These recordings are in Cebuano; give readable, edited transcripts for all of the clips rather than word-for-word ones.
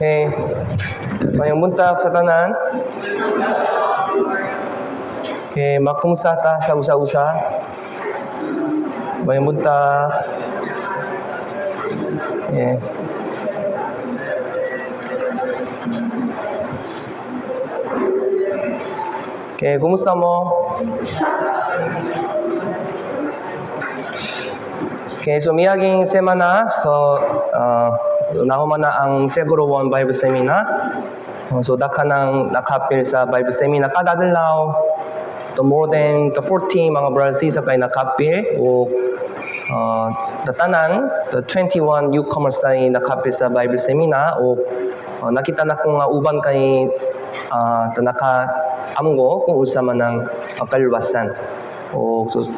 Okay. Mayong buntag sa tanan. Okay, makumusta ta sa usa-usa? Mayong buntag. Okay. Okay, kumusta mo? Okay, so miaging semana, so nahuman na ang Seguro One Bible Seminar. So daghan ang nakapil sa Bible Seminar kada adlaw. To more than the 40 mga brothers sisters kay nakapil o the tanan, the 21 newcomers kay nakapil sa Bible Seminar o nakita na ko nga uban kay naka amgo kung unsa man ang kaluwasan. O so,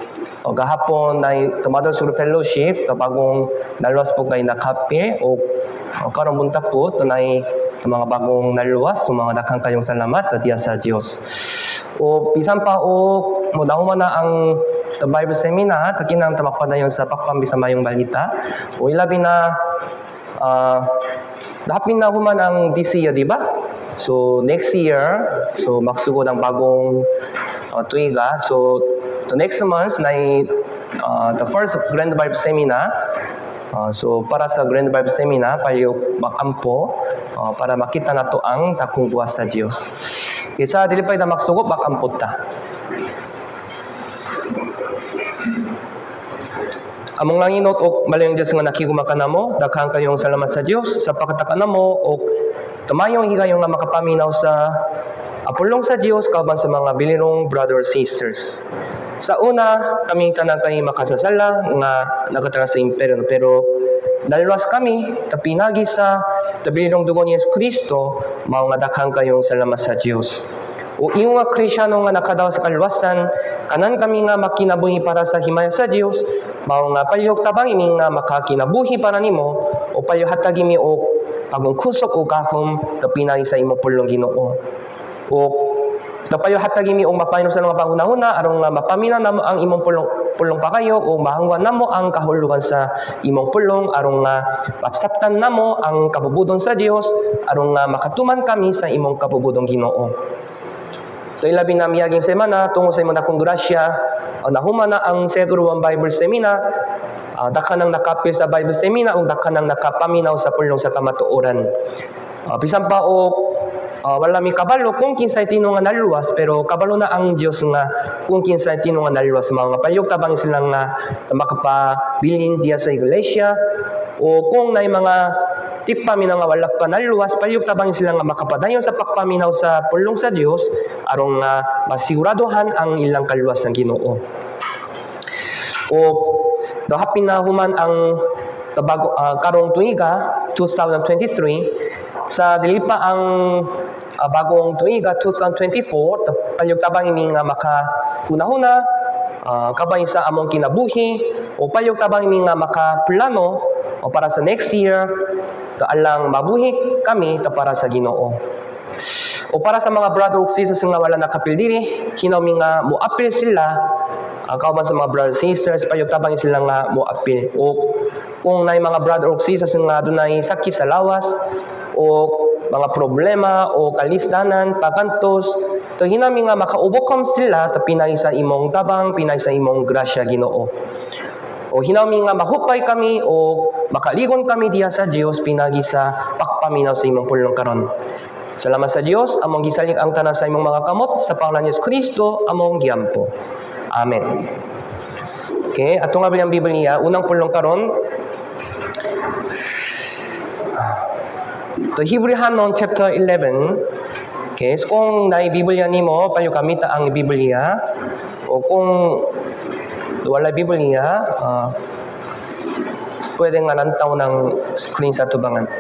o, gahapon na the Mother's Group Fellowship, to bagong naluwas po kay nakapil o, o karon buntag po tunay mga bagong naluwas, so mga daghang kayong salamat diya sa Dios. O bisan pa o mo nahuman na ang the Bible Seminar, takinang tamakpadayon sa pagpambi sa mayong balita. O ilabi na dapin na human ang this year, di ba? So next year, so magsugod ang bagong tuiga. So the next month na the first Grand Bible Seminar. So para sa Grand Bible Seminar, payo makampo para makita nato ang dakong buwas sa Dios. Kaysa dili pa ita magsugod, makampo ta. Among langinot og malayong Dios nga nakiguma kanamo, daghan kayong salamat sa Dios sa pagkataka namo og tumayong higayon nga makapaminaw sa apulong sa Dios kauban sa mga bilirong brothers sisters. Sa una, kaming tanan kay makasasala nga nakatara sa imperyo, pero naluwas kami tapinagi sa tabilirong dugo ni Yesu Kristo, mao nga daghan kayong salamat sa Dios. O ingon nga Krisyano nga nakadaw sa kaluwasan, kanan kami nga makinabuhi para sa himaya sa Dios, mao nga palyog tabang imi nga makakinabuhi para nimo, o palyog hatag imi og bagong kusog o gahom kapinagi sa imong pulong, Ginoo. O napayo hatag imi og mapahinom sa mga panghunahuna aron nga mapaminaw namo ang imong pulong pulong pakayo o mahangwan namo ang kahulugan sa imong pulong aron nga mapsaptan namo ang kabubudon sa Dios aron nga makatuman kami sa imong kabubudon, Ginoo. Ito ilabi na miyaging semana tungo sa imong dakong grasya, nahuman na ang Seguro One Bible Seminar, daghan ang nakapil sa Bible Seminar ug daghan ang nakapaminaw sa pulong sa kamatuoran. Bisan pa og wala mi kabalo kung kinsay tinuod nga naluwas, pero kabalo na ang Dios nga kung kinsay tinuod nga naluwas, mga palyog tabang sila nga makapabilin diya sa iglesia, o kung naay mga tigpaminaw nga wala pa naluwas, palyog tabang sila nga makapadayon sa pagpaminaw sa pulong sa Dios aron nga masiguraduhan ang ilang kaluwasan, Ginoo. O hapin na human ang tabago, karong tuiga 2023, sa dili pa ang bagong tuiga 2024, palyog tabang ini nga makahuna-huna kabay sa among kinabuhi, o palyog tabang ini nga makaplano o para sa next year alang mabuhi kami ta para sa Ginoo. O para sa mga brother ug sisters nga wala nakapil diri, hinawmi nga moapil sila kauban sa mga brothers sisters, payog tabang sila nga moapil. O kung naay mga brother ug sisters nga dunay sakit sa lawas o mga problema o kalisdanan, pakantos, to hinami nga maka-overcome sila ta pinay sa imong tabang, pinay sa imong grasya, Ginoo. O hinami nga mahupay kami o makaligon kami diya sa Dios pinagi sa pagpaminaw sa imong pulong karon. Salamat sa Dios, among gisalig ang tanan sa imong mga kamot sa pangalan ni Yesu Kristo among giampo. Amen. Okay, ato nga ang Biblia, unang pulong karon. The Hebrew chapter 11. Okay, so kung naay Biblia nimo, payo gamita ang Biblia. O kung wala Biblia, pwede nga lantaw ng screen sa tubangan.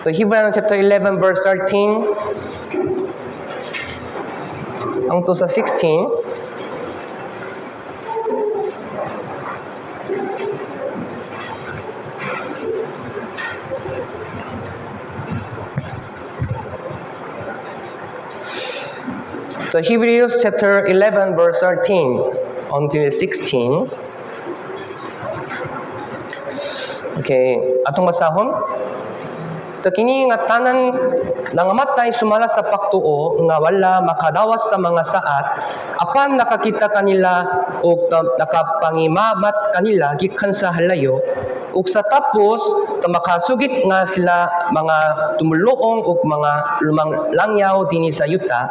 So Hebrew chapter 11 verse 13 ang to sa 16. So Hebrews chapter 11 verse 13 until 16. Okay, atong basahon. So kini nga tanan nangamatay sumala sa pagtuo nga wala makadawas sa mga saat, apan nakakita kanila ug nakapangimamat kanila gikan sa halayo, ug sa tapos ta makasugit nga sila mga tumuluong ug mga lumang langyaw dinhi sa yuta.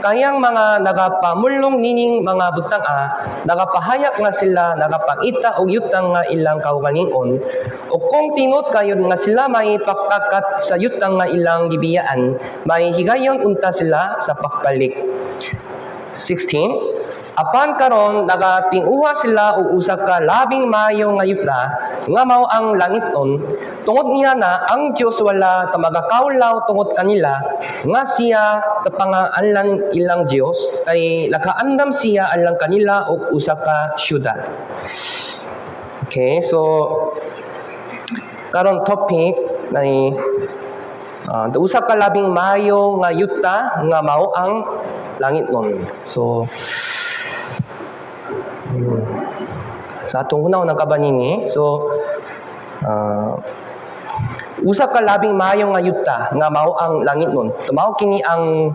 Kayang mga nagapamulong nining mga butanga nagapahayag nga sila nagapangita og yutang nga ilang kaugalingon. O kung tinuod kayo nga sila may pagkakat sa yutang nga ilang gibiyaan, may higayon unta sila sa pagbalik. 16. Apan karon nagatinguha sila og usa ka labing maayo nga yuta, nga mao ang langiton. Tungod niya na ang Dios wala ta magakaulaw tungod kanila nga siya kapangaanlan ilang Dios, kay nakaandam siya alang kanila og usa ka syudad. Okay, so karon topic nay usa ka labing maayo nga yuta nga mao ang langitnon. So sa atong hunaw ng kabanini, so usa ka labing maayo nga yuta nga mao ang langitnon. Mao kini ang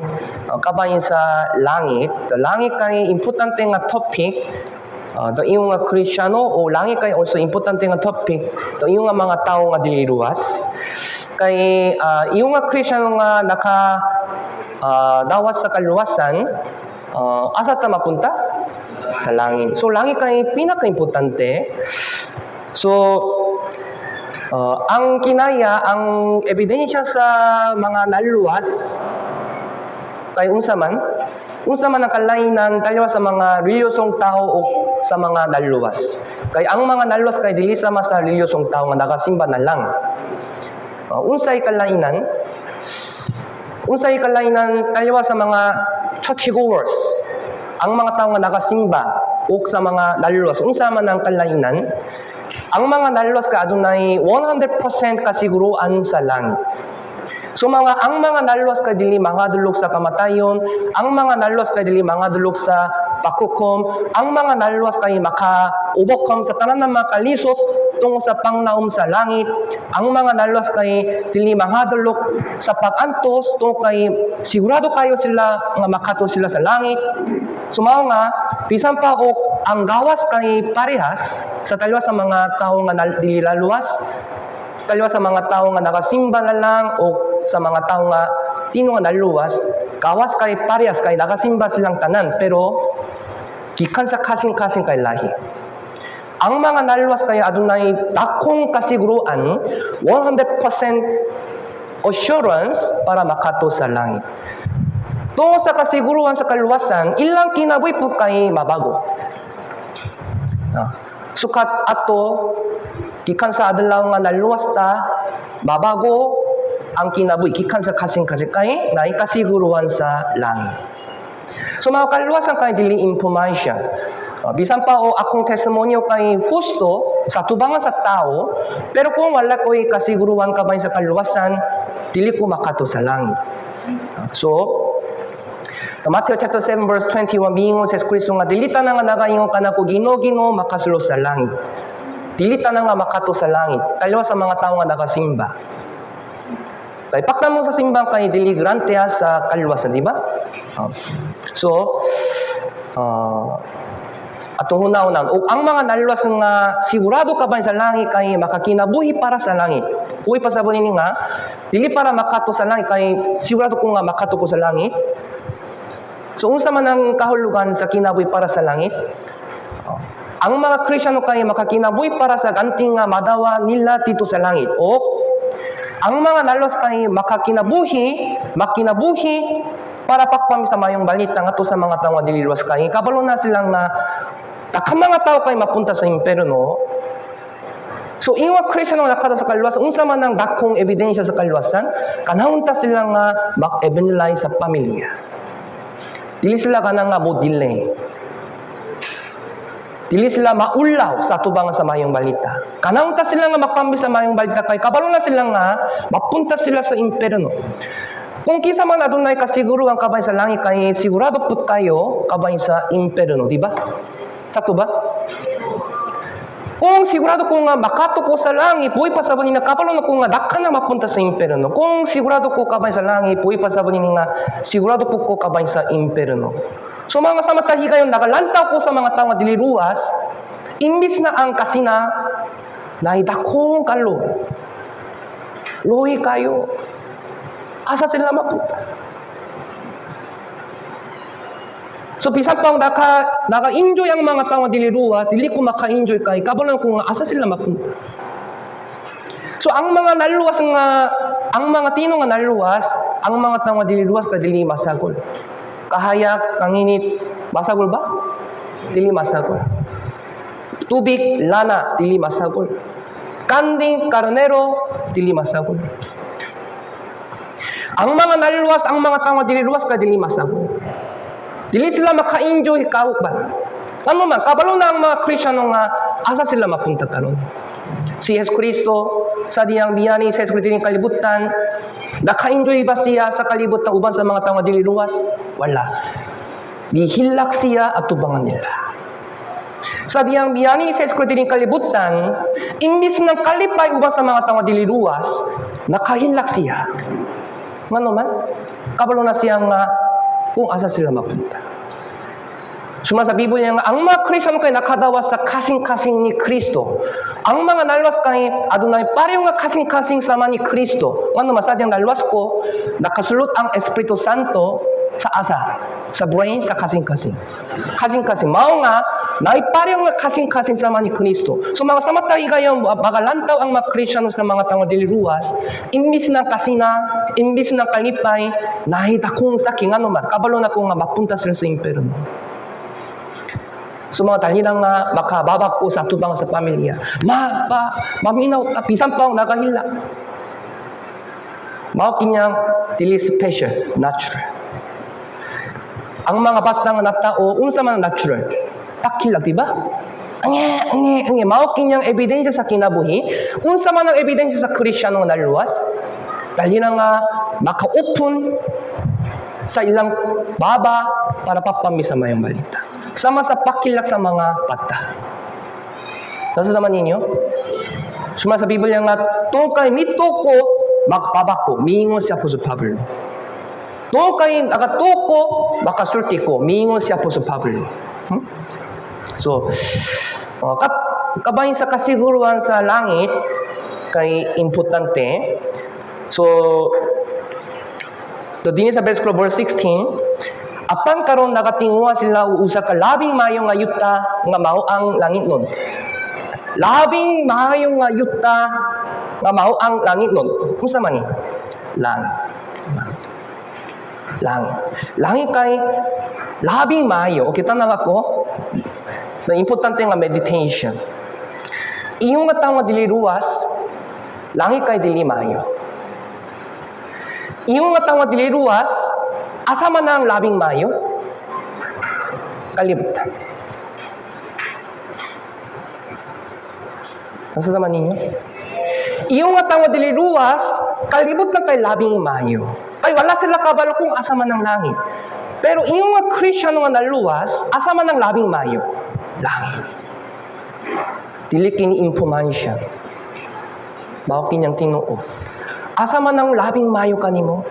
kabahin sa langit. The langit kay importante nga topic. The iyong nga Kristiyano o langit kay also importante nga topic. The iyong nga mga tawo nga dili luwas. Kay iyong nga Kristiyano nga naka dawat sa kaluwasan, asa ta mapunta? Sa langit. So langit kay pinaka-importante. So ang kinaya, ang ebidensya sa mga naluwas kay unsa man? Unsa man ang kalainan kaliwa sa mga reliyosong tao o sa mga naluwas? Kay ang mga naluwas kay dili sama sa reliyosong tao nga nakasimba na lang. Unsay kalainan? Unsay kalainan kaliwa sa mga churchgoers? Ang mga tao nga nakasimba ug sa mga naluwas, unsa man ang kalainan? Ang mga naluwas ka adunay 100% kasiguruan sa langit. So mga ang mga naluwas kay dili mangadulog sa kamatayon, ang mga naluwas kay dili mangadulog sa pakukom, ang mga naluwas kay maka-overcome sa tanan ng mga kalisod tungo sa panglaom sa langit, ang mga naluwas kay dili mangadulog sa pag-antos tungo kay sigurado kayo sila nga makato sila sa langit. So mao nga bisan pa og ang gawas kay parehas sa talwa sa mga tawo nga dili laluwas, talwa sa mga tao nga nakasimba na lang o sa mga tao nga tino nga naluwas, gawas kay parehas kay nakasimba silang tanan, pero gikan sa kasing-kasing kay lahi. Ang mga naluwas kay adunay dakong kasiguruan, 100% assurance para makato sa langit. Tungo sa kasiguruan sa kaluwasan, ilang kinabuhi po kay mabago. Sukat ato gikan sa adlaw nga naluwas ta, mabago ang kinabuhi gikan sa kasing-kasing kay naay kasiguruan sa langit. So mga kaluwasan kay dili information. Bisan pa o akong testimonyo kay husto sa tubangan sa tao, pero kung wala ko'y kasiguruan kabay sa kaluwasan, dili ko makato sa langit. So, Matthew chapter 7 verse 21, miingon si Kristo nga dili tanan nga nagaingon kanako, "Ginoo, Ginoo," makasulod sa langit. Dili tanan nga makato sa langit. Kaliwa sa mga tao nga nakasimba. Kay pagtamo sa simbang kay dili garantiya sa kaluwasan, di ba? So, atong hunahunan, ug ang mga naluwas nga sigurado ka ba sa langit kay makakinabuhi para sa langit. Uy, pasabot ini nga dili para makato sa langit, kay sigurado ko nga makato ko sa langit. So unsa man ang kahulugan sa kinabuhi para sa langit? Oh. Ang mga Krisyano kay makakinabuhi para sa ganting nga madawa nila dito sa langit. O ang mga naluwas kay makakinabuhi, makinabuhi para pagpami sa mayong balita ngadto sa mga tawo nga dili luwas, kay kabalo na silang na daghang mga tao kay mapunta sa impyerno. So ingon Kristyano nga nakadto sa kaluwasan, unsa man ang dakong ebidensya sa kaluwasan? Kanahon ta sila nga mag-evangelize sa pamilya. Dili sila kanang nga mo delay. Dili sila maulaw sa tubangan sa mayong balita. Kanahon ta sila nga magpambi sa mayong balita kay kabalo na sila nga mapunta sila sa impyerno. Kung kisa man adunay kasiguruhan kabay sa langit kay sigurado po tayo kabay sa impyerno, di ba? Sakto ba? Kung sigurado ko nga makato ko sa langit, buhi pa sa ni nga kabalo na ko nga daghan na mapunta sa imperno. Kung sigurado ko kabahin sa langit, buhi pa sa ni nga sigurado po ko kabahin sa imperno. So mga sa mata higayon, nagalantaw ko sa mga tao nga dili luwas, imbis na ang kasina, naidakong kalo. Luhi kayo. Asa sila mapunta? So bisan pa naka-enjoy ang mga tao nga dili luwas, dili ko maka-enjoy kay kabalo ko nga asa sila mapunta. So ang mga naluwas nga ang mga tino nga naluwas, ang mga tao nga dili luwas kay dili masagol. Kahayag, kanginit, masagol ba? Dili masagol. Tubig, lana, dili masagol. Kanding, karnero, dili masagol. Ang mga naluwas, ang mga tao nga dili luwas kay dili masagol. Dili sila maka-enjoy kawok ba? Ano man, kabalo na ang mga Kristyano nga asa sila mapunta karon. Si Yesu Kristo sa diyang biyani sa Yesu Kristo dining kalibutan, naka-enjoy ba siya sa kalibutan uban sa mga tao nga dili luwas? Wala. Gihilak siya at tubangan nila. Sa diyang biyani sa Yesu Kristo dining kalibutan, imbis ng kalipay uban sa mga tao nga dili luwas, nakahilak siya. Ngano man? Kabalo na siya nga kung asa sila mapunta. Suma sa Biblia nga ang mga Kristyano kay nakadawa sa kasing-kasing ni Kristo. Ang mga naluwas kay adunay pareho nga kasing-kasing sama ni Kristo. Ngano man sa diyang naluwas ko, nakasulot ang Espiritu Santo sa asa, sa brain, sa kasing-kasing. Kasing-kasing. Mao nga, naay pareho nga kasing-kasing sama ni Kristo. So mga samata higayon, magalantaw ang mga Kristyano sa mga tao dili luwas, imbis ng kasina, imbis ng kalipay, nahidakong sakit, ngano man, kabalo na ko nga mapunta sila sa imperno. So mga talhinang nga makababag ko sa tubang sa pamilya. Ma, pa, maminaw, ta, bisan pa akong nagahila. Mao kinyang dili special, natural. Ang mga bata nga natao, unsa man ang natural? Pakilak, di ba? Ange, ange, ange. Mao kinyang ebidensya sa kinabuhi. Unsa man ang ebidensya sa Kristyano nga naluwas? Dali na nga maka-open sa ilang baba para papami sa mayong balita. Sama sa pakilak sa mga bata. Nasa naman ninyo? Suma sa Biblia nga, tungkay mito ko, magpabako, mingon si Apostol Pablo. Tungkay nakatuko, makasulti ko, mingon si Apostol Pablo. So, kabahin sa kasiguruan sa langit, kay importante. So, to dinhi sa verse 16, apan karon nagatinguha sila og usa ka labing maayo nga yuta nga mao ang langit nun. Labing maayo nga yuta nga mao ang langit nun. Unsa man ni? Langit. Langit. Langit kay labing maayo. Okay, tanaw ako. Na importante nga meditation. Iyong nga tawo nga dili luwas, langit kay dili maayo. Iyong nga tawo nga dili luwas, asa man ang labing maayo? Kalibutan. Nasa naman ninyo? Iyong nga tawo dili luwas, kalibutan kay labing maayo. Kay wala sila kabalo kung asa man ang langit. Pero iyong nga Kristyano nga naluwas, asa man ang labing maayo? Langit. Dili kini impormasyon. Mao kinyang tinuod. Asa man ang labing maayo kanimo?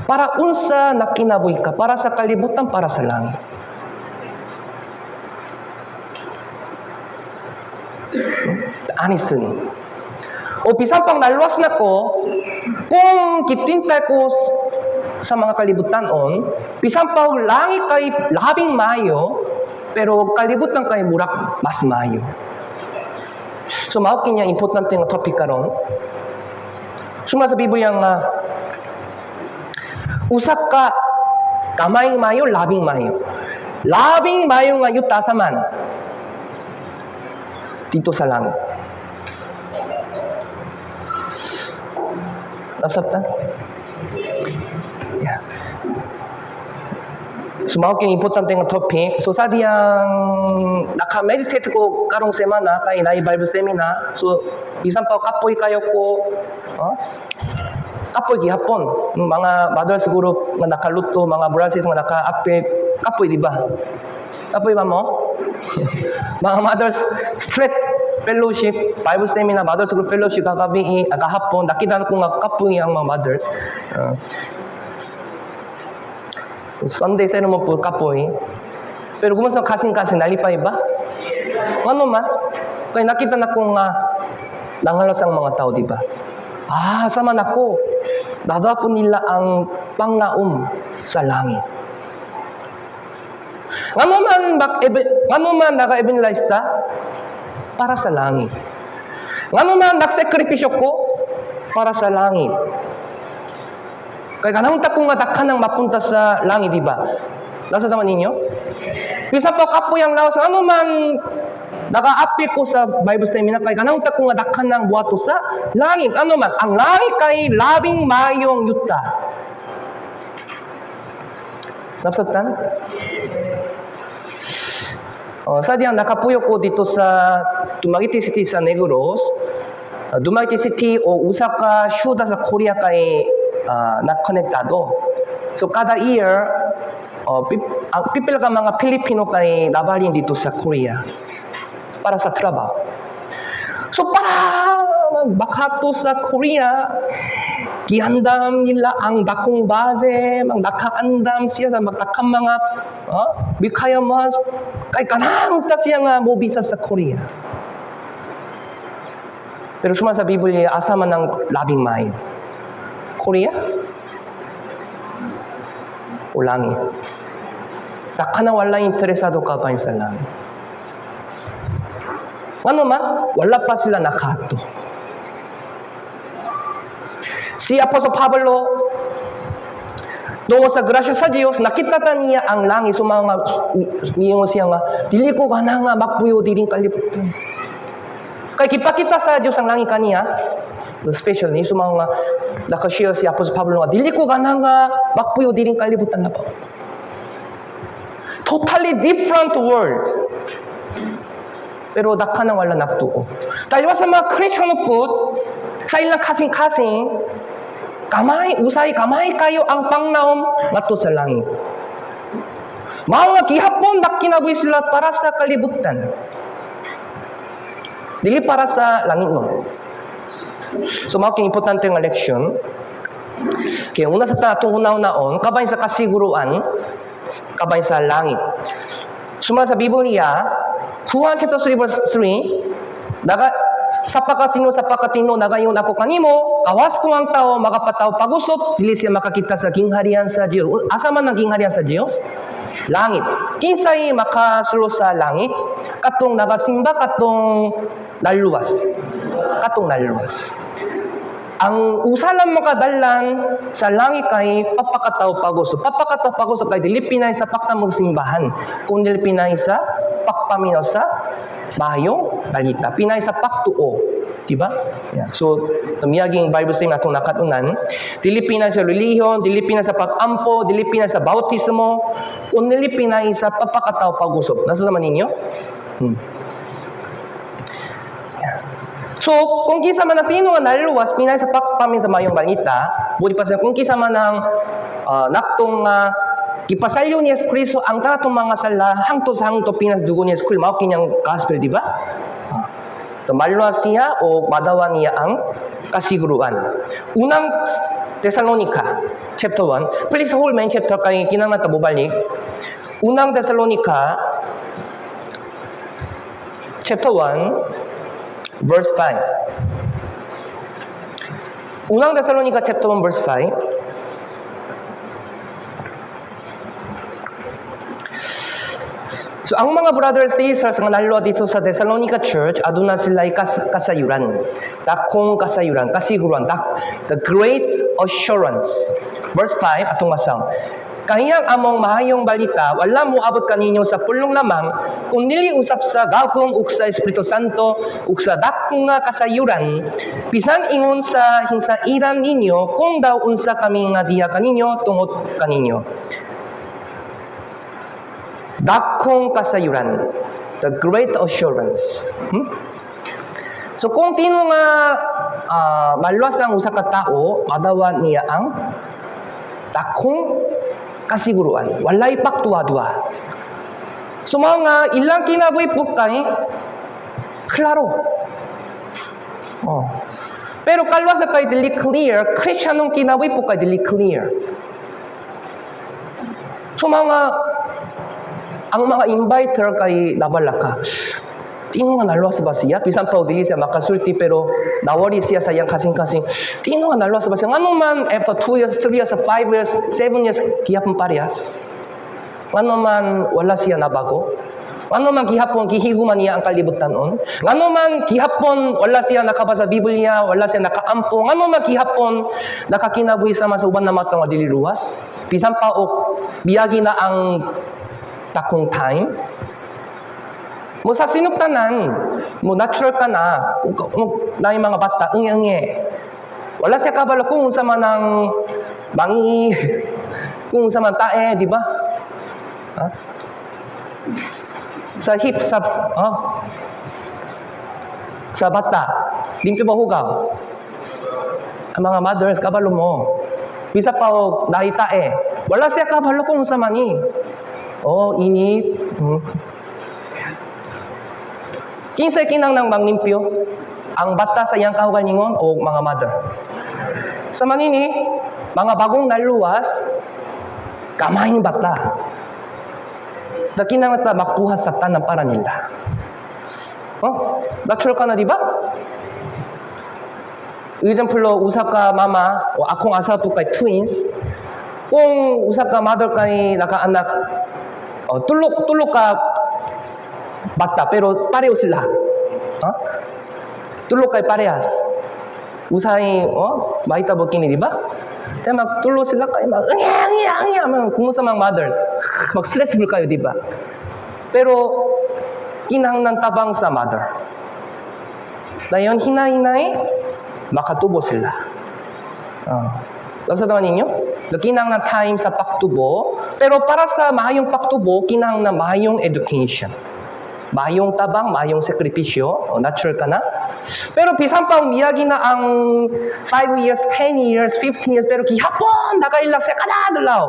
Para unsa nakinabuhi ka? Para sa kalibutan, para sa langit. Honestly. O bisan pang naluwas na ko, kung kitintay ko sa mga kalibutanon, bisan pa langit kay labing maayo, pero kalibutan kay murak mas maayo. So mao kinya importante nga topic karon. Suma sa Biblia nga usa ka kamayng maayo, labing maayo. Labing maayo nga yuta sa man dito sa langit. Napsabtan? Yeah. So mao kini importante nga topic. So sa diyang naka-meditate ko karong semana kay naay Bible seminar. So bisan pa kapoy kayo ko, oh? Kapoy gihapon. Mga mothers siguro nga nakaluto, mga brothers nga naka-apit, kapoy di ba? Kapoy ba mo? Mga mothers, straight fellowship, Bible seminar, mothers group fellowship kagabi, kahapon, nakita ko nga kapoy ang mga mothers. Sunday sermon po kapoy. Pero kung sa kasing-kasing nalipay ba? Ano man? Kaya nakita na ko nga nangalos ang mga tao, di ba? Ah, sama nako. Nadawa po nila ang pangnaom sa langit. Ngano man naka-evangelize ta? Para sa langit. Ngano man nagsakripisyo ko? Para sa langit. Kaya ganahon ta ko nga daghan ang mapunta sa langit, di ba? Nasa naman ninyo? Bisa pa kapoy ang lawas, ano man naka-apil ko sa Bible seminar, kay ganahon ta ko nga daghan ng buhato sa langit. Ano man, ang langit kay labing mayong yuta. Napsatan? Oh, sadyang nakapuyo ko dito sa Dumaguete City sa Negros. Dumaguete City o usa ka syudad sa Korea kay nakonektado. So kada year, ang pipila ka mga Pilipino kay nabalin dito sa Korea para sa trabaho. So para makato sa Korea, gihandam nila ang dakong base, ang nakaandam siya sa magtakang mga requirements, kay kanang ta siya nga mobisa sa Korea. Pero suma sa Biblia, asa man ang labing maayo? Korea? O langit? Daghan wala interesado ka pa sa langit. Ano man? Wala pa sila nakato. Si Apostol Pablo, tungo sa grasya sa Diyos, nakita ta niya ang langit. So mga miingon siya nga, "Dili ko gana nga magpuyo diring kalibutan." Kay gipakita sa Diyos ang langit kaniya, especially so mga naka-share si Apostol Pablo nga, "Dili ko gana nga magpuyo diring kalibutan na pa. Totally different world." Pero daghan ang wala nagtuo. Dahil sa mga Kristiyano po, sa ilang kasing-kasing, kamay, usay, kamay kayo ang pangnaom ngadto sa langit. Mao nga gihapon nakinabuhi sila para sa kalibutan. Dili para sa langit, no. So mao king importante nga leksyon. Kaya una sa atong hunahunaon, kabay sa kasiguruan, kabay sa langit. Suma sa Biblia, Juan chapter 3 verse 3, naga sa pagkatino nagaingon ako kanimo, gawas kung ang tao magapatawo pag-usop, dili siya makakita sa gingharian sa Dios. Asa man ang gingharian sa Dios? Langit. Kinsay makasulod sa langit? Katong nagasimba, katong naluwas. Katong naluwas. Ang usa lang makadalan sa langit kay papakatao pag-usop. Papakatao pag-usop kay dili pinay sa pagtamo sa simbahan, kun dili pinay sa pagpaminaw sa maayong balita. Pinay sa pagtuo. Diba? Yeah. So, miyaging Bible saying atong nakatunan, dili pinay sa relihiyon, dili pinay sa pag-ampo, dili pinay sa bautismo, kun dili pinay sa papakatao pag-usop. Nasa naman ninyo? Yeah. So, kung kinsa man ang tino nga naluwas, pinay sa pagpamin sa mayong balita, budi pa sa kung kinsa man ang naktong gipasalyo ni Yesu Kristo ang katong mga sala hangtod sa hangtod pinas dugo ni Yesu Kristo, mao kinyang gospel, di ba? So, maluwas siya o madawa niya ang kasiguruan. Unang Thessalonica, chapter 1. Please hold main chapter kay kinahanglan ta bobalik. Unang Thessalonica, chapter 1, verse 5. Unang Thessalonica chapter 1 verse 5. So ang mga brothers and sisters nga naluwa dito sa Thessalonica Church, aduna sila kasayuran. Dakong kasayuran, kasiguruan, the great assurance. Verse 5, atong masang. Kaya ang among mahayong balita, wala mo abot kaninyo sa pulong lamang, kun dili usab sa gahom ug sa Espiritu Santo ug sa dakong nga kasayuran, bisan ingon sa hinsairan ninyo kung daw unsa kami nga diha kaninyo tungod kaninyo. Dakong kasayuran, the great assurance. So kung tino nga maluwas ang usa ka tao, madawa niya ang dakong kasiguruan. Walay pagduwa-duwa. So mao nga ilang kinabuhi po kay klaro. Oh. Pero kalwas na kay dili clear, Kristiyanong kinabuhi po kay dili clear. So mga ang mga inviter kay nabalaka. Tino nga naluwas ba siya? Bisan pa og dili siya makasulti, pero na-worry siya sa iyang kasing-kasing. Tino nga naluwas ba siya? Ngano man after 2 years, 3 years, 5 years, 7 years, gihapon parehas? Ngano man wala siya nabago? Ngano man gihapon gihiguma niya ang kalibutanon? Ngano man gihapon wala siya nakabasa Biblia, wala siya nakaampo? Ngano man gihapon nakakinabuhi sama sa uban na matong nga dili luwas? Bisan pa og miyagi na ang dakong time. Mo sa sinugtanan, mo natural ka na, mo na mga bata, ungye-ungye. Wala siya kabalo kung unsa man ang mangi, kung unsa man tae, di ba? Ha? Sa hip, sa, oh, sa bata, limpyo ba hugaw? Ang mga mothers, kabalo mo. Bisa pa og naitae. Wala siya kabalo kung unsa man ni. Oh, init. Kinsay kinahanglang manglimpyo? Ang bata sa iyang kaugalingon o mga mother? Sa manini, mga bagong naluwas, kamayng bata. Na kinahanglan ta makuha sa tanan para nila. Oh, natural ka na, di ba? Example, usa ka mama o akong asawa po kay twins. Kung usa ka mother kay nakaanak, oh, tulok tulok ka bata pero pareho sila. Ha? Tulo kay parehas. Usahay, oh, mahitabo kini, di ba? Kaya magtulo sila kay mag angya angya angya mga kumusta mga mothers. Mag stressful kayo, di ba? Pero kinahanglan tabang sa mother. Dayon hinay-hinay makatubo sila. Ah. Nasa naman ninyo? Kinahanglan time sa pagtubo, pero para sa maayong pagtubo, kinahanglan maayong education. Maayong tabang, maayong sakripisyo, o natural ka na. Pero bisan pa miyagi na ang 5 years, 10 years, 15 years, pero gihapon, nakailak siya kada adlaw.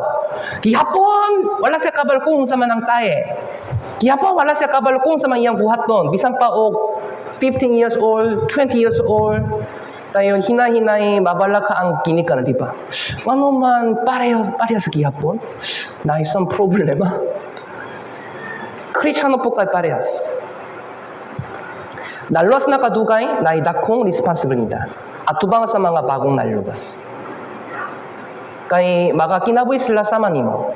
Gihapon, wala siya kabalo kung unsa man ang tae. Gihapon, wala siya kabalo kung unsa man iyang buhaton. Bisan pa og 15 years old, 20 years old, dayon hinay-hinay mabalaka ang ginikanan, di ba? Ano man pareho parehas gihapon? Na isang problema. Kristiyano po kay parehas. Naluwas na kadugay, na dakong responsibilidad. Atubang sa mga bagong naluwas. Kay makakinabuhi sila sama nimo.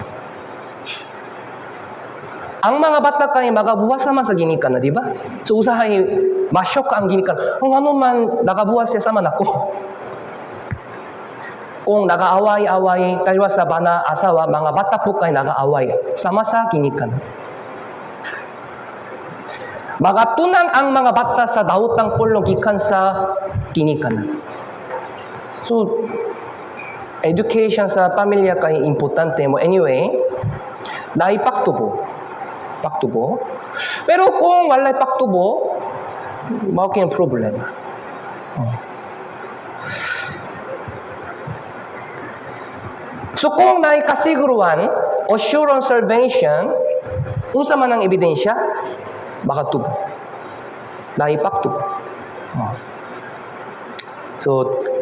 Ang mga bata kay magabuhat sama sa ginikanan, di ba? So usahay ma-shock ang ginikanan. Kung ano man nagabuhat siya sama nako. Kung nagaaway-away, kalwa sa bana asawa, mga bata po kay nagaaway sama sa ginikanan. Magatunan ang mga bata sa daotang pulong gikan sa ginikanan. So, education sa pamilya kay importante mo. Anyway, naay pagtubo. Pagtubo. Pero kung walay pagtubo, mao kay problema. Oh. So kung naay kasiguruan, assurance salvation, unsa man ang ebidensya, makatubo. Naay pagtubo. Oh. So,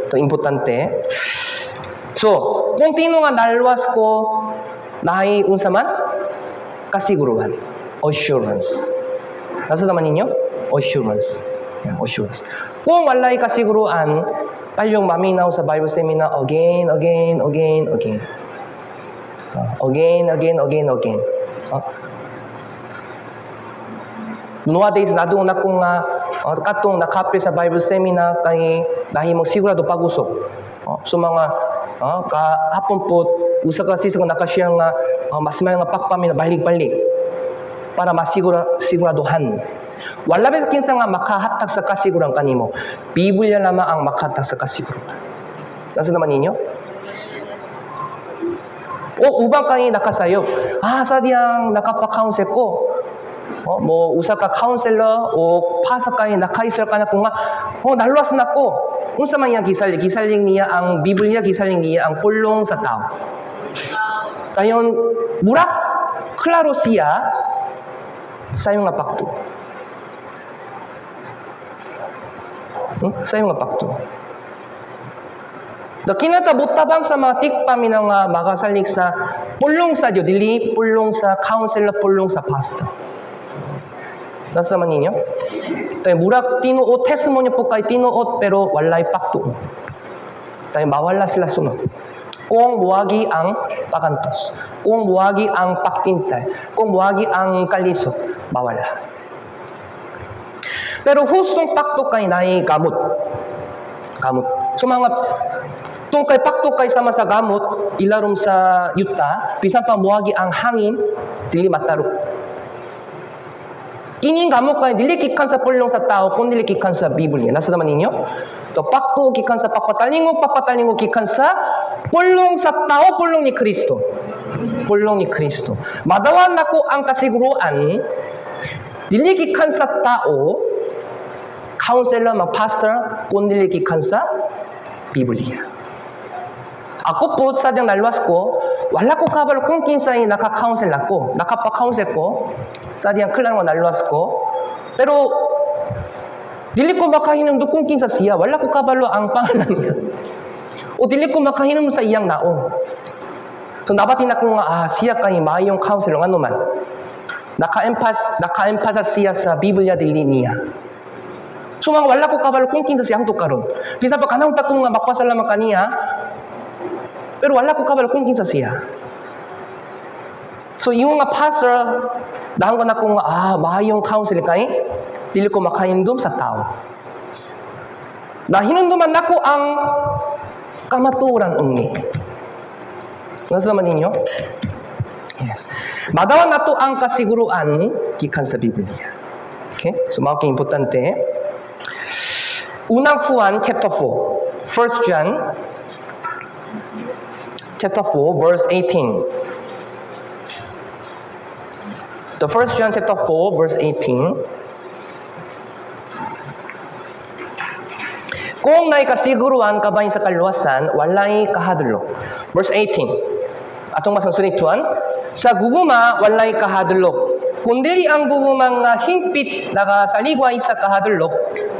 ito importante. So, kung tino nga naluwas ko, naay unsa man? Kasiguruhan. Assurance. Nasa naman ninyo? Assurance. Yeah, assurance. Kung walay kasiguruan, palyong maminaw sa Bible seminar again, again, again, again. Again, again, again, again. Nowadays, nadung na ko nga katong nakapil sa Bible seminar kay nahimong sigurado pag-usok. So mga kahapon po, usa ka sister ko nakashare nga mas may nga pagpamina balik-balik para masigura siguraduhan. Wala ba kinsa nga makahatag sa kasiguran kanimo? Biblia lamang ang makahatag sa kasiguran. Nasa naman ninyo? O ubang kani nakasayop. Ah, sa diyang nakapa-counsel ko. Oh, mo usa ka counselor o pastor kay nakaisel ka na kung nga, oh, naluwas na ko. Unsa man iyang gisalig? Gisalig niya ang Biblia, gisalig niya ang pulong sa tao. Dayon murag klaro siya. Sayo nga pakto. Sayo nga pakto. Da kinata butabang sa mga tigpaminaw nga makasalig sa pulong sa Dios, dili pulong sa counselor, pulong sa pastor. Nasa man ninyo? Tayo murag tinuod testimonyo po kay tinuod pero walay pakto. Tayo mawala sila sunod. Kung muagi ang pagantos, kung muagi ang pagtinsay, kung muagi ang kalisod, mawala. Pero hustong pakto kay naay gamot. Gamot. So mga tung kay pakto kay sama sa gamot, ilarom sa yuta, bisan pa muagi ang hangin, dili matarok. Kining gamot kay dili gikan sa pulong sa tao, kun dili gikan sa Biblia. Nasa naman ninyo? To pakto gikan sa pagpatalingog, pagpatalingog gikan sa pulong sa tao, pulong ni Kristo. Pulong ni Kristo. Madawan nako ang kasiguruan, dili gikan sa tao, counselor, mga pastor, kun dili gikan sa Biblia. Ako po, sa diyang naluwas ko, wala ko kabalo kung kinsay naka-counsel ako, nakapa-counsel ko, sa diyang klaro nga naluwas ko, pero dili ko makahinumdum kung kinsa siya, wala ko kabalo ang pangalan niya. O dili ko makahinumdum sa iyang naong. So nabati na ko nga, siya kay maayong counselor, ngano man. Naka-emphasize siya sa Biblia dili niya. So mga wala ko kabalo kung kinsa siya hangtod karon. Bisan pa kanang ta ko nga magpasalamat kaniya, pero wala ko kabalo kung kinsa siya. So yung nga pastor, nahanggan ako nga, maayong counsel kay, dili ko makahinumdum sa tao. Nahinumduman nako ang kamaturan only. Nasa naman ninyo? Yes. Madawa nato ang kasiguruan gikan sa Biblia. Okay? So mao kay importante. Unang Juan chapter 4. First John chapter 4 verse 18. The First John chapter 4 verse 18. Kung naay kasiguruan kabahin sa kaluwasan, walay kahadlok. Verse 18. Atong masang sunituan, sa guguma walay kahadlok. Kundili ang guguma nga hingpit nagasaligway sa kahadlok,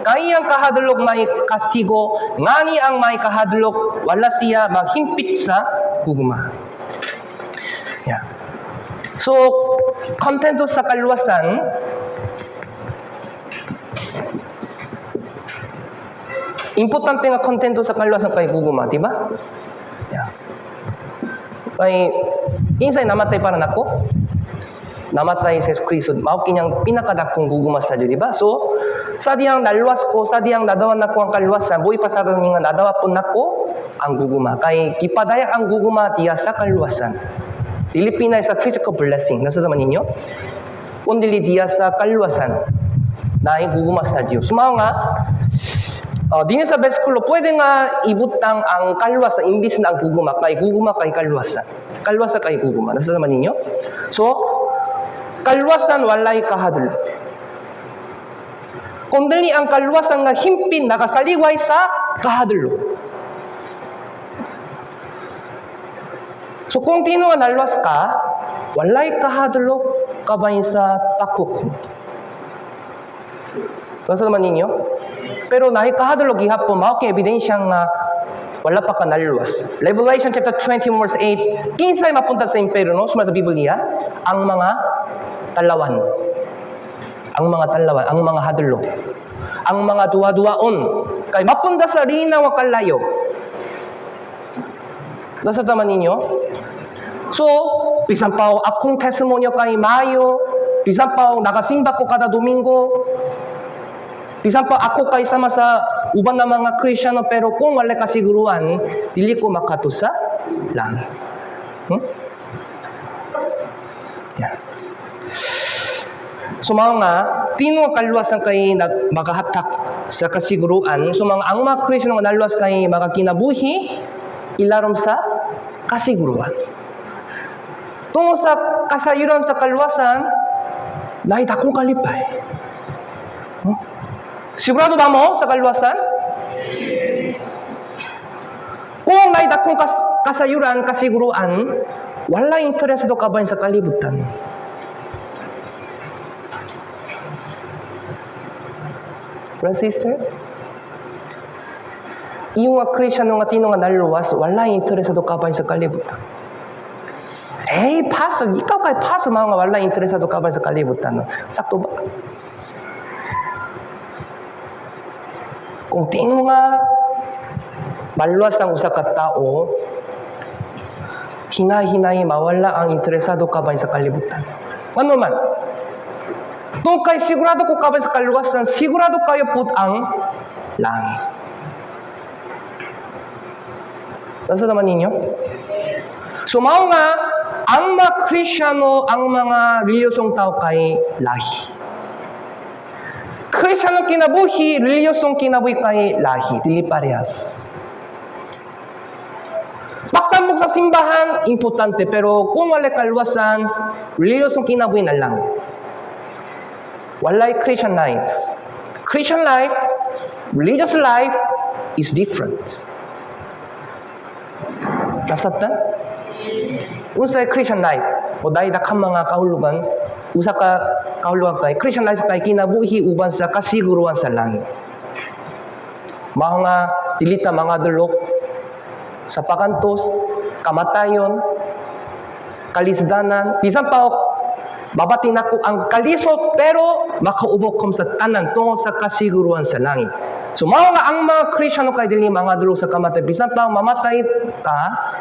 kay ang kahadlok may kastigo, ngani ang may kahadlok wala siya maghimpit sa guguma. Yeah. So, kontento sa kaluwasan, importante nga kontento sa kaluwasan kay guguma, di ba? Yeah. Kay insay namatay para nako, namatay si Jesus Cristo, mao kinyang pinakadakong guguma sa Dios, di ba? So, sa diyang naluwas ko, sa diyang nadawa nako ang kaluwasan, buhi pa sa nga nadawa po nako ang guguma. Kay gipadayag ang guguma diya sa kaluwasan. Dili pinay sa physical blessing. Nasa naman ninyo? Kundili diya sa kaluwasan naay guguma sa Dios. So, mao nga, dinhi sa bersikulo, pwede nga ibutang ang kaluwasan imbis na ang guguma, kay guguma kay kaluwasan. Kaluwasan kay guguma. Nasa naman ninyo? So, kaluwasan walay kahadlok. Kung dili ang kaluwasan nga himpin nakasaliway sa kahadlok. So kung tino nga naluwas ka, walay kahadlok kabahin sa paghukom. Nasa naman ninyo? Pero naay kahadlok gihapon, mao kay ebidensya nga wala pa ka naluwas. Revelation chapter 20 verse 8, kinsay mapunta sa impyerno, suma sa Biblia, ang mga talawan. Ang mga talawan, ang mga hadlok. Ang mga duwa-duwaon. Kay mapunta sa rina wa kalayo. Nasa tama ninyo? So, bisan pa akong testimonyo kay mayo, bisan pa nagasimba ko kada Domingo, bisan pa ako kay sama sa uban na mga Kristiyano, pero kung wala kasiguruan, dili ko makato sa langit. Yeah. So mga nga, tino ang kaluwasan kay makahatak sa kasiguruan. So mga ang mga Kristiyano nga naluwas kay makakinabuhi, ilarom sa kasiguruan. Tungo sa kasayuran sa kaluwasan, naay dakong kalipay. Sigurado ba mo sa kaluwasan? Kung naay dakong kasayuran, kasiguruan, wala interesado ka ba sa kalibutan? Brother, sister? Iyong nga Kristyano nga tino nga naluwas, wala interesado kabahin sa kalibutan. Eh, pastor, ikaw kay pastor mao nga wala interesado kabahin sa kalibutan. No? Sakto ba? Kung tino nga maluwas ang usa ka tao, hinay-hinay mawala ang interesado kabahin sa kalibutan. Ano man? Tungkol kay sigurado ko kabahin sa kaluwasan, sigurado kayo pud ang langit. Nasa naman ninyo? So mao nga ang mga Kristyano, ang mga reliyosong tao kay lahi. Kristyano kinabuhi, reliyosong kinabuhi kay lahi, dili parehas. Pagtambok sa simbahan, importante, pero kung wala kaluwasan, reliyosong kinabuhi na lang. Walay Christian life. Christian life, religious life is different. Nasabtan? Unsay Christian life? O dahil daghang mga kahulugan, usa ka kahulugan kay Christian life kay kinabuhi uban sa kasiguruan sa langit. Mao nga dili ta mangadlok sa pagantos, kamatayon, kalisdanan, bisan pa og mabati nako ang kalisod, pero maka-overcome sa tanan tungod sa kasiguruan sa langit. So mao nga ang mga Kristyano kay dili mangadlok sa kamatay, bisan pa mamatay ka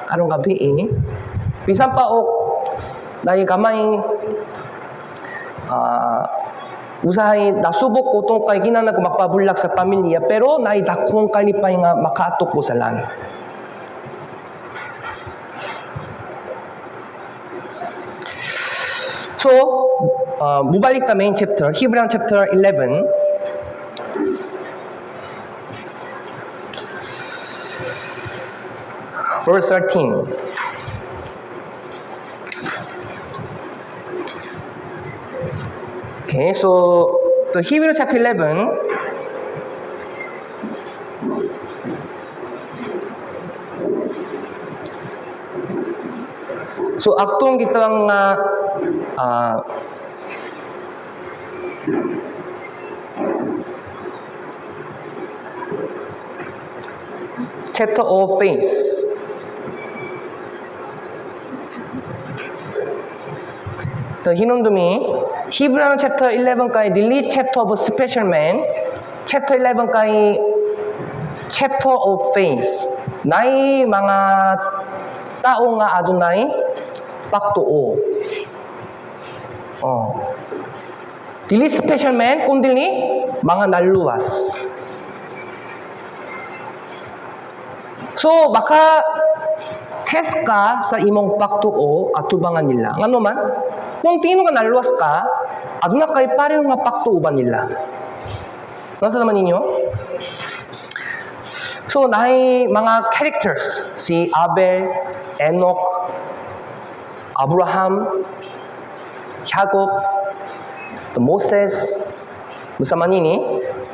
karong gabi eh, bisan pa og dahil gamay usahay nasubok ko tungkol kay kinahanglan ko magpabulag sa pamilya, pero naay dakong kalipay nga makaatok ko sa langit. So, mubalik ta main chapter, Hebrew chapter 11. Verse 13. Okay, so the Hebrew chapter 11, so atong gitawang nga chapter of faith. The hinumdumi, Hebrew chapter 11 kay dili chapter of special man, chapter 11 kay chapter of faith. Nay mga tao nga adunay pagtuo. Oh. Dili special man, kundi mga naluwas. So, baka test ka sa imong pagtuo atubangan nila. Ngano man? Kung tino nga naluwas ka, aduna kay pareho nga pagtuo ba nila? Nasa naman ninyo? So, naay mga characters, si Abel, Enoch, Abraham, Jacob, the Moses, unsa man ini,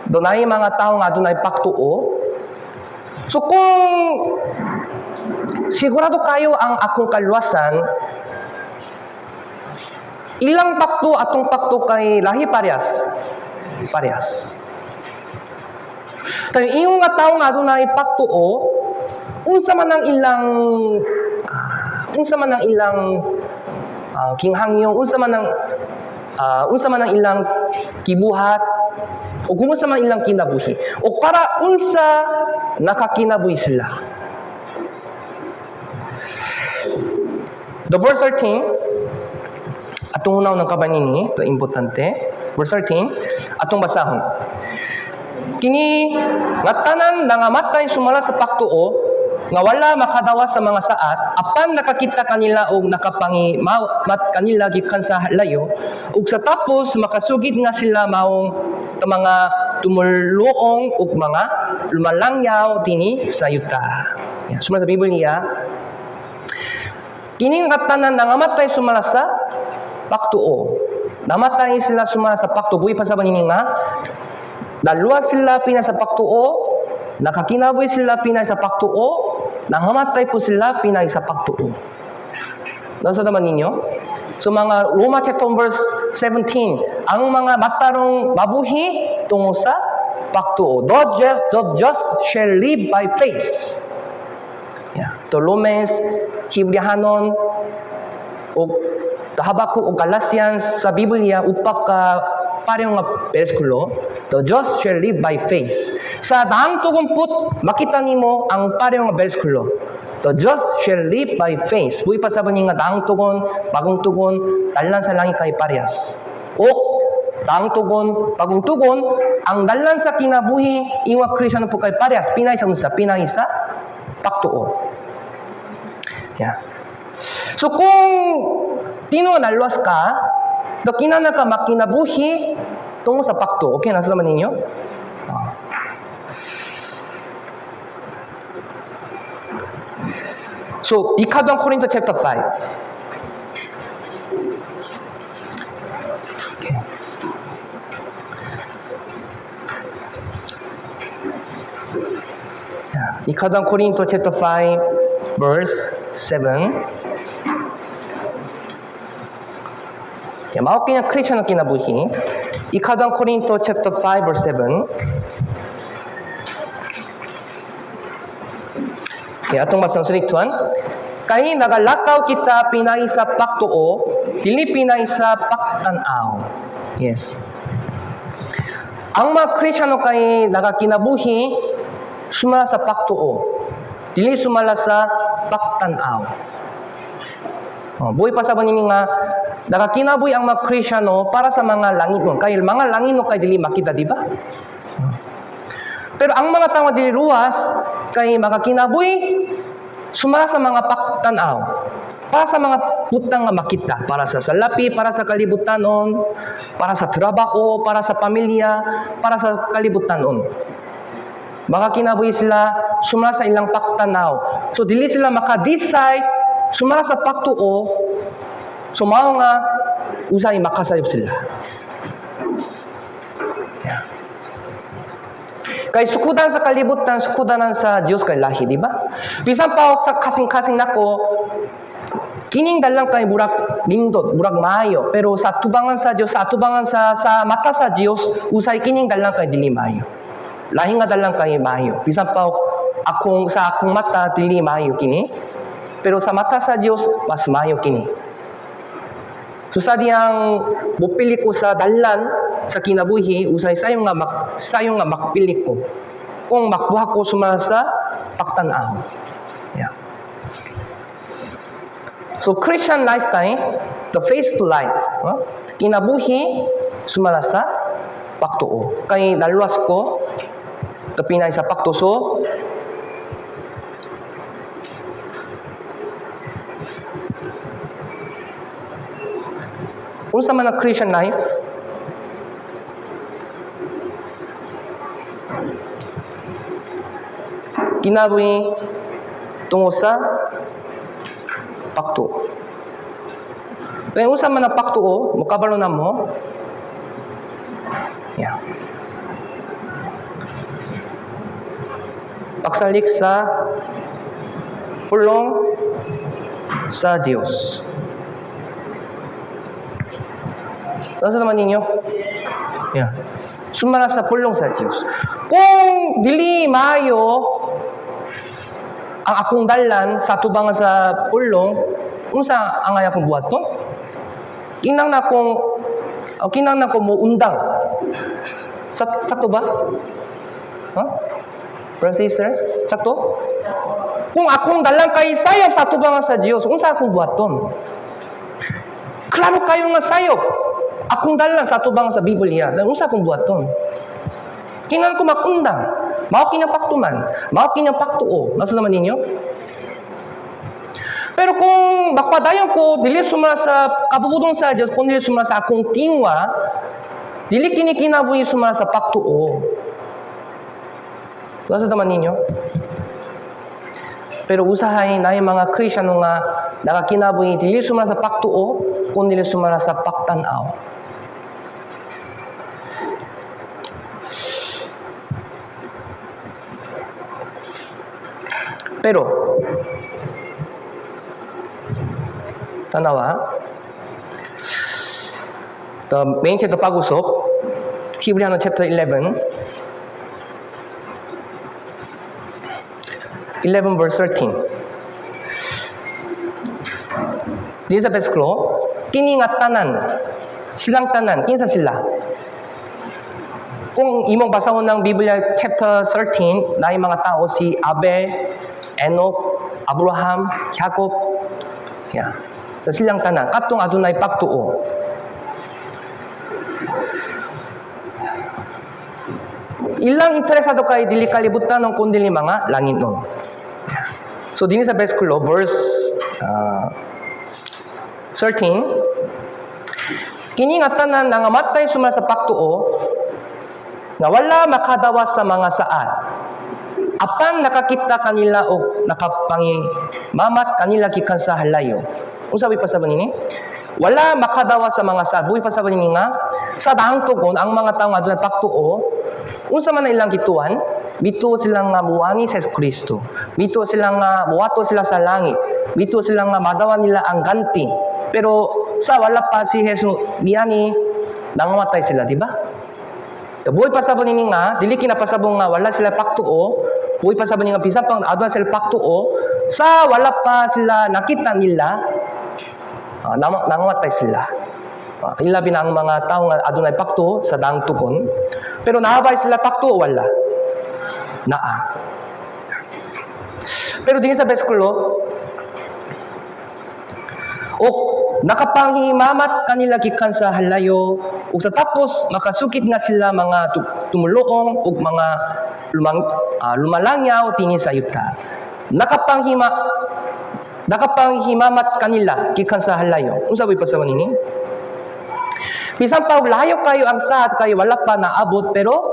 do naay mga tao nga adunay pagtuo. So kung sigurado kayo ang akong kaluwasan, ilang pagtuo atong pagtuo kay lahi parehas. Parehas. Tayo iyong nga tao nga adunay pagtuo, unsa man ang ilang kinghangyo, unsa man ang ilang kibuhat, o kung unsa man ilang kinabuhi, o para unsa nakakinabuhi sila. The verse 13, atong hunaw ng kabanini, ito importante. Verse 13, atong basahon. Kini nga tanan nangamatay sumala sa pagtuo, nga wala makadawa sa mga saat, apan nakakita kanila og nakapangi mat kanila gikan sa layo, ug sa tapos makasugid nga sila maong mga tumuluong ug mga lumalangyaw dinhi sa yuta. Yeah, sumala sa Biblia, kining tanan nangamatay sumala sa pagtuo. Namatay sila sumala sa pagtuo. Buhi pa sa nini nga naluwas sila pina sa pagtuo, nakakinabuhi sila pinay sa pagtuo, nangamatay po sila pinay sa pagtuo. Nasa naman ninyo? So mga Roma chapter verse 17, ang mga matarong mabuhi tungo sa Pagtuo. The just shall live by faith. Yeah. The Romans, Hebrehanon, o the Habakkuk o Galatians sa Biblia, upat ka parehong nga bersikulo. The just shall live by faith. Sa daang tugon pud, makita nimo ang parehong nga bersikulo. The just shall live by faith. Buhi pa sa nga daang tugon, bagong tugon, dalan sa langit kay parehas. O daang tugon, bagong tugon, ang dalan sa kinabuhi ingon Kristyano pud kay parehas. Pinay sa unsa? Pinay sa pagtuo. Yeah. So kung tinuod naluwas ka, do kinahanglan ka makinabuhi tungo sa pagtuo. Okay, nasa naman ninyo? Ah. So, Ikaduhang Korinto chapter 5. Okay. Yeah. Ikaduhang Korinto chapter 5 verse 7. Yeah, mao kini Christian kinabuhi. Ikaduhang Korinto chapter 5 verse 7. Okay, atong basang suliktuan. Kay nagalakaw kita pinay sa pagtuo, dili pinay sa pagtan-aw. Yes. Ang mga Kristiyano kay nagakinabuhi sumala sa pagtuo, dili sumala sa pagtan-aw. Oh, buhi pa sa ninyo nga nakakinabuhi ang mga Kristiyano para sa mga langitnon. Kay mga langitnon kay dili makita, di ba? Pero ang mga tao dili luwas kay makakinabuhi sumala sa mga pagtan-aw. Para sa mga butang nga makita, para sa salapi, para sa kalibutanon, para sa trabaho, para sa pamilya, para sa kalibutanon. Makakinabuhi sila sumala sa ilang pagtanaw. So dili sila maka-decide sumala sa pagtuo, so mao nga usay makasayop sila. Yeah. Kay sukudan sa kalibutan, sukudanan sa Dios kay lahi, di ba? Bisan pa og sa kasing-kasing nako, kining dalan kay murag nindot, murag maayo, pero sa tubangan sa Dios, sa atubangan sa mata sa Dios, usay kining dalan kay dili maayo. Lahi nga dalan kay maayo. Bisan pa og akong sa akong mata dili maayo kini, pero sa mata sa Dios mas maayo kini. So sa diyang mopili ko sa dalan sa kinabuhi, usay sayo nga makpili ko. Kung makuha ko sumala sa pagtan-aw. Yeah. So Christian life kay the faithful life. Huh? Kinabuhi sumala sa pagtuo. Kay naluwas ko kapinay sa pagtuo. So unsa man ang Christian life? Kinabuhi tungo sa pagtuo. Kaya unsa man ang pagtuo, mukabalo na mo. Yeah. Pagsalig sa pulong sa Dios. Nasa naman ninyo? Yeah. Sumala sa pulong sa Dios. Kung dili maayo ang akong dalan sa tubangan sa pulong, unsa ang angay akong buhaton? Kinahanglan ko mo undang. Sakto ba? Huh? Brothers and sisters, sakto? Kung akong dalan kay sayop sa tubangan sa Dios, unsa akong buhaton? Klaro kayo nga sayop. Akong dalan sa tubangan sa Biblia, unsa akong buhaton? Kinahanglan ko makundang. Mao kini pagtuman, mao kini pagtuo. Nasa naman ninyo? Pero kung magpadayon ko, dili sumala sa kabubutong sa Dios, kung dili sumala sa akong tingwa, dili kini kinabuhi sumala sa pagtuo. Nasa naman ninyo? Pero usahay na yung mga Kristyano nga nakakinabuhi, dili sumala sa pagtuo, kung dili sumala sa pagtanaw. Pero, tanawa, the main chapter pag-usop, Hebrew chapter 11, 11 verse 13. Dinhi sa bersikulo, kini nga tanan, silang tanan, kinsa sila? Kung imong basahon ng Biblia chapter 13, naay mga tao si Abel, Enoch, Abraham, Jacob, yeah. So silang tanan, katong adunay pagtuo. Ilang interesado kay dili kalibutan ng kundi mga langit nun. So dinhi sa bersikulo, verse 13, kini nga tanan nangamatay suma sa pagtuo nga wala makadawas sa mga saad. Apan nakakita kanila og nakapangimamat kanila gikan sa halayo. Unsa way pasabot nini? Wala makadawas sa mga saad. Buhi pasabot nini nga sa daang tugon ang mga tawo nga adunay pagtuo, unsa man ang ilang gituan? Mituo sila nga muani sa Kristo. Mituo sila nga muadto sila sa langit. Mituo sila nga madawa nila ang ganti. Pero sa wala pa si Jesus niani, nangamatay sila, di ba? Buhi pasabot nini nga dili kinapasabong nga wala sila pagtuo. Buhi pasabot nini nga bisan pang aduna sila pagtuo, sa wala pa sila nakita nila, nangamatay sila. Ilabi na ang mga tao nga adunay pagtuo sa daang tugon. Pero naa bay sila pagtuo, wala? Naa. Pero dinhi sa bersikulo, o nakapanghimamat kanila gikan sa halayo ug sa tapos makasugid nga sila mga tumuluong ug mga lumalangyaw dinhi sa yuta. Nakapanghimamat kanila gikan sa halayo. Unsa bay pasabot nini? Bisan pa og layo kayo ang saad kayo wala pa naabot, pero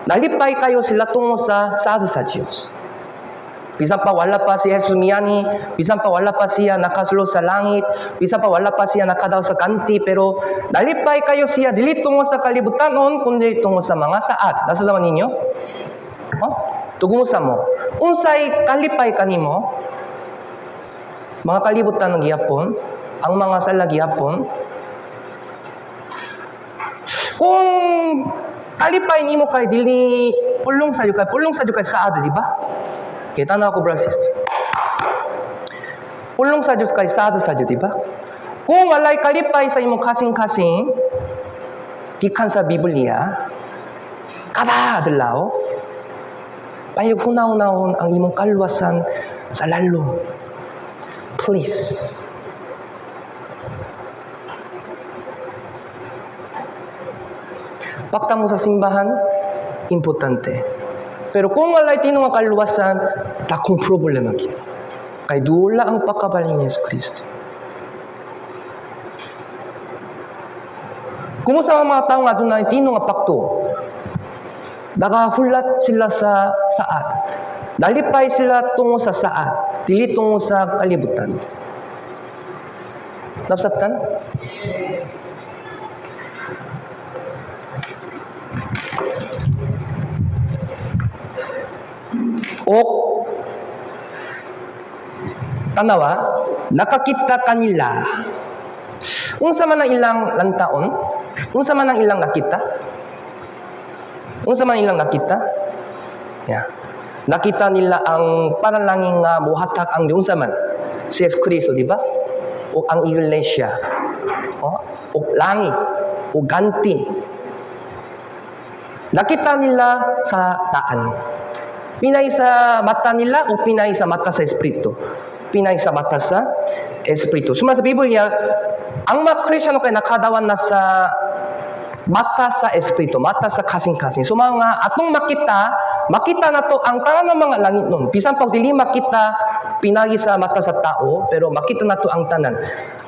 nalipay kayo sila tungo sa saad sa Dios. Bisan pa wala pa si Jesus miani, bisan pa wala pa siya nakasulod sa langit, bisan pa wala pa siya nakadaw sa ganti, pero nalipay kayo siya dili tungo sa kalibutanon kundi tungo sa mga saad. Nasabtan ninyo? Oh? Tugumusa mo. Unsay kalipay kanimo? Mga kalibutan ng gihapon, ang mga sala gihapon. Kung kalipay nimo kay dili pulong sa kay pulong sa kay saad, di ba? Kita na ako, brother, sister. Pulong sa Diyos kay saad sa Diyos, di ba? Kung walay kalipay sa imong kasing-kasing, gikan sa Biblia, kada adlaw, payog hunaw-hunahon ang imong kaluwasan sa lalom. Please. Pakta mo sa simbahan, importante. Pero kung walay tinuod nga kaluwasan, dakong problema gyud. Kay dula ang pagkabalik ni Yesu Kristo. Kumusta ang mga tao nga adunay tinuod nga pagtuo? Nakahulat sila sa saad. Nalipay sila tungo sa saad, dili tungo sa kalibutan. Nasabtan? O tanawa, nakakita kanila. Unsa man ang ilang lantaon? Unsa man ang ilang nakita? Unsa man ilang nakita? Yeah. Nakita nila ang panalangin nga muhatag ang unsa man si Yesu Kristo, di ba? O ang iglesia. O, o langit, o ganti. Nakita nila sa daan. Pinay sa mata nila o pinay sa mata sa Espiritu? Pinay sa mata sa Espiritu. Suma sa Biblia, ang mga Kristyano kay nakadawan na sa mata sa Espiritu, mata sa kasing-kasing. So mga atong makita, makita na to ang tanan ng mga langit nun. Bisan pag dili makita pinagi sa mata sa tao, pero makita na to ang tanan.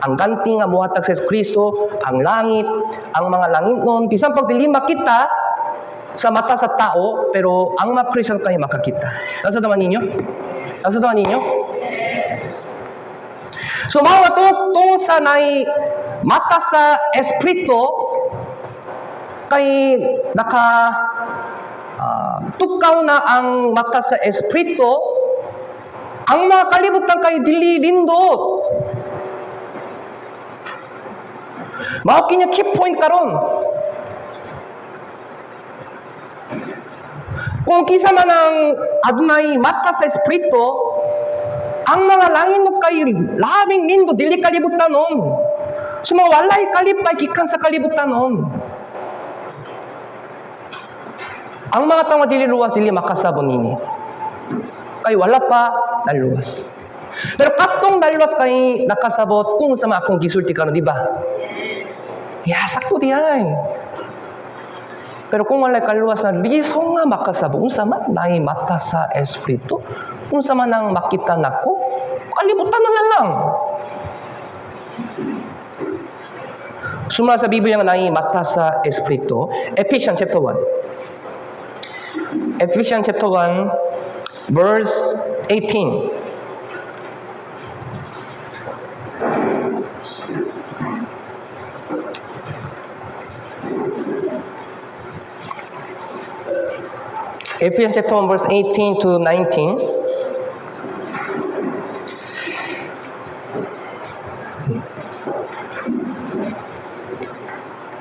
Ang ganti nga muhatag sa Kristo, ang langit, ang mga langit nun. Bisan pag dili makita sa mata sa tao, pero ang mga Kristyano kayo makakita. Nasabtan ninyo? Nasabtan ninyo? So mga tungo sa nay mata sa Espiritu, kay naka tukaw na ang mata sa Espiritu, ang mga kalibutan kay dili nindot. Mao kini key point karon. Kung kinsa man ang adunay mata sa espiritu, ang mga langit kay labing nindot, dili kalibutanon. So walay kalipay gikan sa kalibutanon. Ang mga tao nga dili luwas, dili makasabot nini. Kay wala pa naluwas. Pero katong naluwas kay nakasabot kung unsa man akong gisulti karon, di ba? Ya, sakto diay. Pero kung walay kaluwasan, lisod nga makasabot. Unsa man naay mata sa espiritu? Unsa man ang makita nako? Kalibutan na lang. Sumala sa Biblia nga naay mata sa espiritu. Ephesians chapter 1. Ephesians chapter 1 verse 18. Ephesians chapter 1 verse 18 to 19.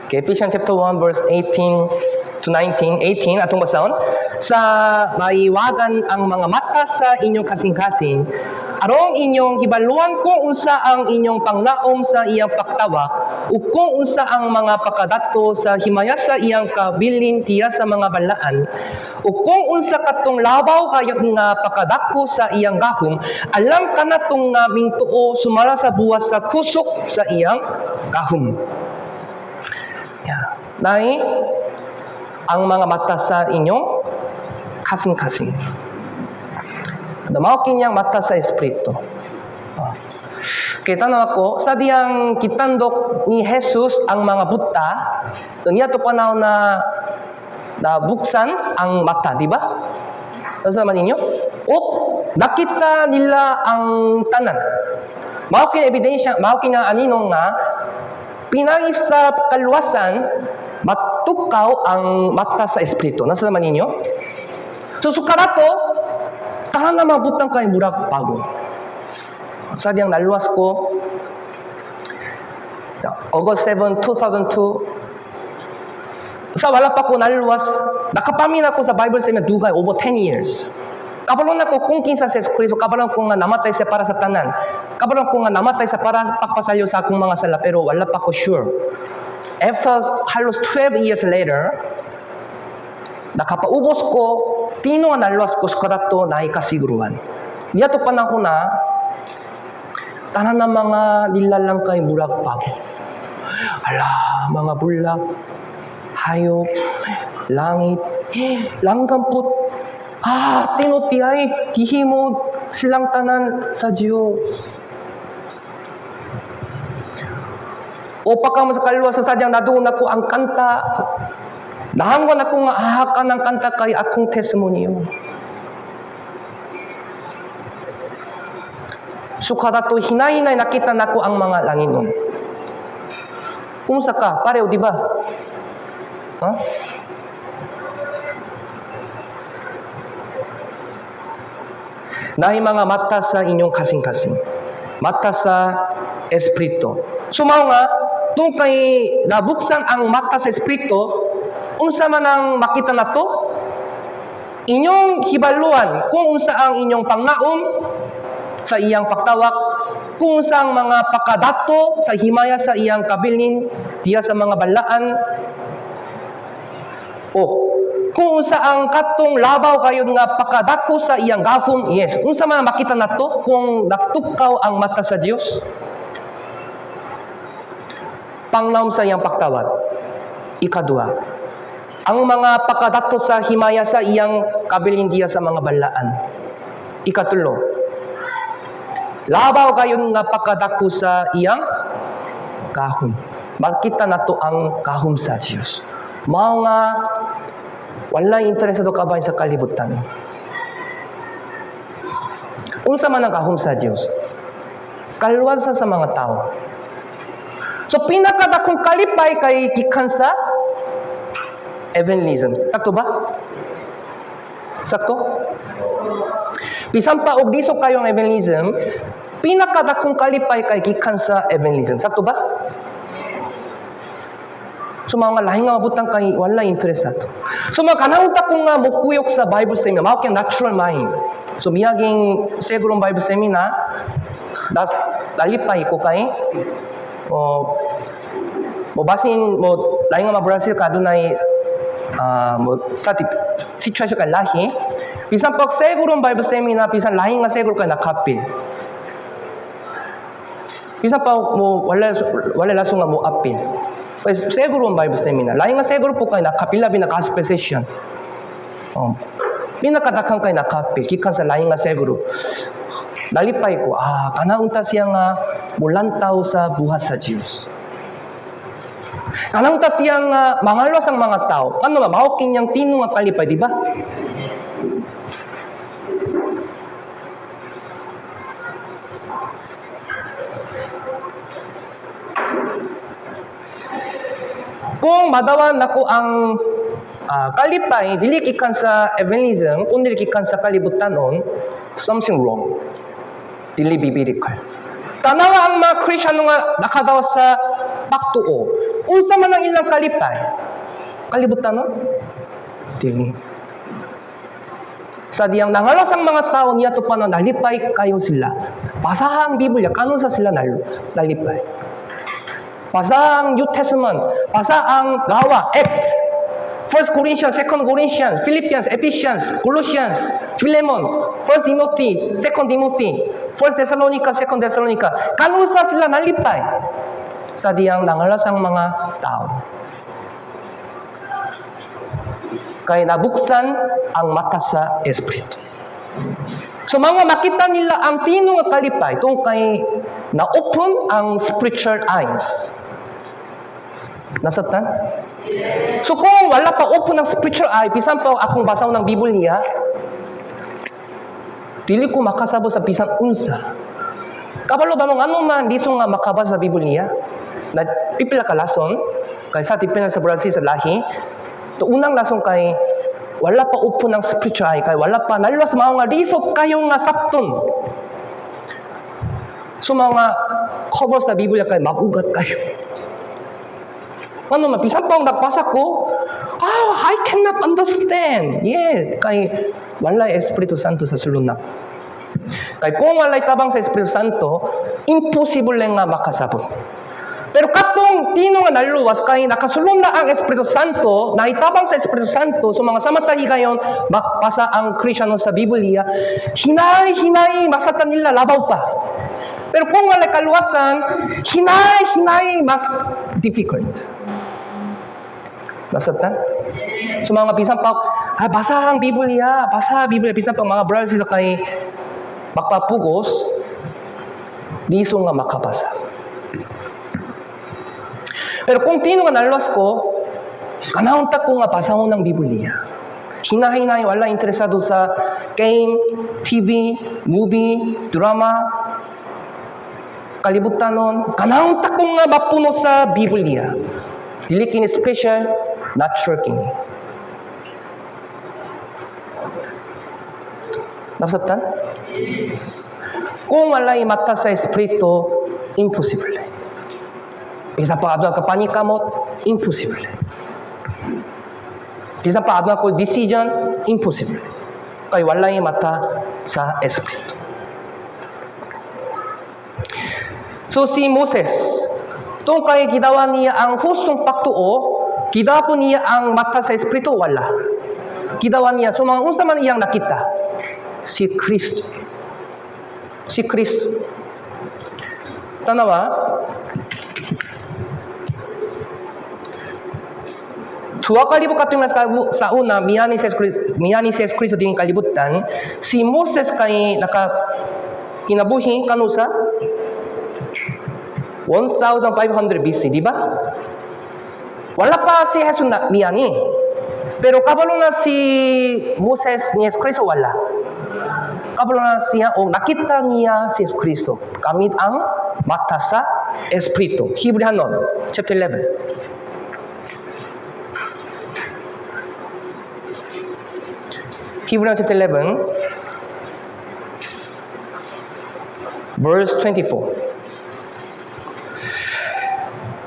Okay, Ephesians chapter 1 verse 18 to 19, 18 atong basahon. Sa maiwagan ang mga mata sa inyong kasing-kasing, aron inyong hibaluan kung unsa ang inyong panglaom sa iyang pagtawag ug kung unsa ang mga pakadato sa himaya sa iyang kabilin diha sa mga balaan, ug kung unsa katong labaw kayod nga pakadako sa iyang gahom, alang kanatong nga mingtuo sumala sa buwas sa kusog sa iyang gahom. Yeah. Naay ang mga mata sa inyong kasing-kasing. Mao kinyang mata sa espiritu. Oh. Kaya tanaw ako, sa diyang kitandok ni Jesus ang mga buta, niya to panahon na nabuksan ang mata, di ba? Nasa naman ninyo? O, nakita nila ang tanan. Mao kini ebidensya, mao kini nga anino nga pinangi sa kaluwasan, matukaw ang mata sa espiritu. Nasa naman ninyo? So, sukarato, tanan nga mga butang kay murag bago. Sa diyang naluwas ko, August 7, 2002, sa wala pa ko naluwas, nakapamin ako sa Bible seminar dugay, over 10 years. Kabalo na ko kung kinsa si Kristo, kabalo ko nga namatay siya para sa tanan. Kabalo ko nga namatay siya para pagpasalyo sa akong mga sala, pero wala pa ko sure. After halos 12 years later, nakapaubos ko, tino nga naluwas ko sa kadato naay kasiguruhan. Niya to panahon na, tanan na mga nilalang kay murag bago. Ala, mga bulak, hayop, langit, langgam pud. Ah, tinuod diay, gihimo silang tanan sa Diyos. O pagka mo sa kaluwas sa sadyang nadungog nako ang kanta, nahangwan ako nga ah, kanang kanta kay akong testimonyo. Sukada to hinay-hinay nakita nako ang mga langinon. Kumusta ka? Pareho, di ba? Ha? Naay mga mata sa inyong kasing-kasing. Mata sa espiritu. So mao nga, tung kay nabuksan ang mata sa espiritu, unsa man ang makita nato? Inyong hibaluan kung unsa ang inyong panglaom sa iyang pagtawag, kung unsa ang mga pakadato sa himaya sa iyang kabilin diya sa mga balaan, o kung unsa ang katong labaw kayon nga pakadako sa iyang gahom, yes, unsa man ang makita nato kung natukaw ang mata sa Dios? Panglaom sa iyang pagtawag. Ikaduha, ang mga pakadato sa himaya sa iyang kabilin diya sa mga balaan. Ikatulo, labaw kayon nga pakadako sa iyang gahom. Makita nato ang gahom sa Dios. Mao nga wala interesado kabahin sa kalibutan. Unsa man ang gahom sa Dios? Kaluwasan sa mga tao. So pinakadakong kalipay kay gikan sa evangelism. Sakto ba? Sakto? Bisan pa og lisod kayo ang evangelism, pinakadakong kalipay kay gikan sa evangelism. Sakto ba? So mga lahi nga mabutang kay wala interesado. So mga kanang ta ko nga mokuyok sa Bible seminar, mao kay natural mind. So miaging cell group Bible seminar, nas nalipay ko kay o mo basin mo lahi nga mga Brazil kadunay mo sa situation kay lahi bisan pag cell group Bible seminar, bisan lahi nga cell group kay nakapil. Bisan pa mo wala laso nga mo apil. Pues cell group Bible seminar. Lahi nga cell group po kay nakapil, labi na gospel session. Pinakadakhan kay nakapil gikan sa lahi nga cell group. Nalipay ko, kana unta siya nga molantaw sa buhat sa Dios. Kana unta siya nga mangalos ang mga tao. Ano ba mao kinyang tinuod nga kalipay, di ba? Kung madawa nako ang kalipay dili gikan sa evangelism, kundi gikan sa kalibutanon, something wrong. Dili biblical. Tanawa ang mga Kristyano nga nakadawa sa pagtuo. Unsa man ang ilang kalipay? Kalibutanon? Dili. Sa diyang nangalas ang mga tao niya to pa na nalipay kayo sila. Basaha ang Biblia, kanon sa sila nalipay. Basa ang New Testament, basa ang Gawa, Act, 1 Corinthians, 2 Corinthians, Philippians, Ephesians, Colossians, Philemon, 1 Timothy, 2 Timothy, 1 Thessalonica, 2 Thessalonica. Kanusa sila nalipay sa diyang nangalas ang mga tao. Kay nabuksan ang mata sa Espiritu. So mga makita nila ang tinuod nga kalipay tungkol kay na-open ang spiritual eyes. Nasabtan? So kung wala pa open ang spiritual eye, bisan pa akong basahon ng Biblia, dili ko makasabot sa bisan unsa. Kabalo ba mo ano man liso nga makabasa sa Biblia? Na pipila ka lason, kay sa depende sa Brazil sa lahi. To unang lason kay wala pa open ang spiritual eye, kay wala pa naluwas mao nga lisod kayo nga sabton. So mga cover sa Biblia kay magugat kayo. Ano man bisan pa ang nagbasa ko, I cannot understand. Yeah, kay wala Espiritu Santo sa sulod na. Kay kung walay tabang sa Espiritu Santo, imposible nga makasabot. Pero katong tino nga naluwas kay nakasulod na ang Espiritu Santo, naitabang sa Espiritu Santo, so mga samata higayon makbasa ang Kristyano sa Biblia, hinay-hinay masatan nila labaw pa. Pero kung walay kaluwasan, hinay-hinay mas difficult. Nasabtan? So mga bisan pa, basa ang Biblia, basa ang Biblia, bisan pa mga brothers sila kay magpapugos, liso nga makabasa. Pero kung tino nga naluwas ko, kanahon ta ko nga basahon ng Biblia. Hinahinay, wala interesado sa game, TV, movie, drama, kalibutanon, kanahon ta ko nga mapuno sa Biblia. Dili kini special, natural kini. Nasabtan? Kung walay mata sa Espiritu, imposible. Bisan pa aduna ka panikamot, imposible. Bisan pa aduna ko decision, imposible. Kay walay mata sa Espiritu. So si Moses, tung kay gidawa niya ang hustong pagtuo, gidawa po niya ang mata sa Espiritu, wala. Gidawa niya, so mga unsa man iyang nakita? Si Kristo. Si Kristo. Tanawa, duha ka libo ka tuig sa una, miani si Kristo din kalibutan, si Moses kay naka kinabuhi kanusa 1500 BC, di ba? Wala pa si Jesus na miani. Pero kabalo na si Moses ni Jesus Kristo, wala. Kabalo na siya o nakita niya si Jesus Kristo gamit ang mata sa Espiritu. Hebrehanon, chapter 11. Hebrew chapter 11, verse 24.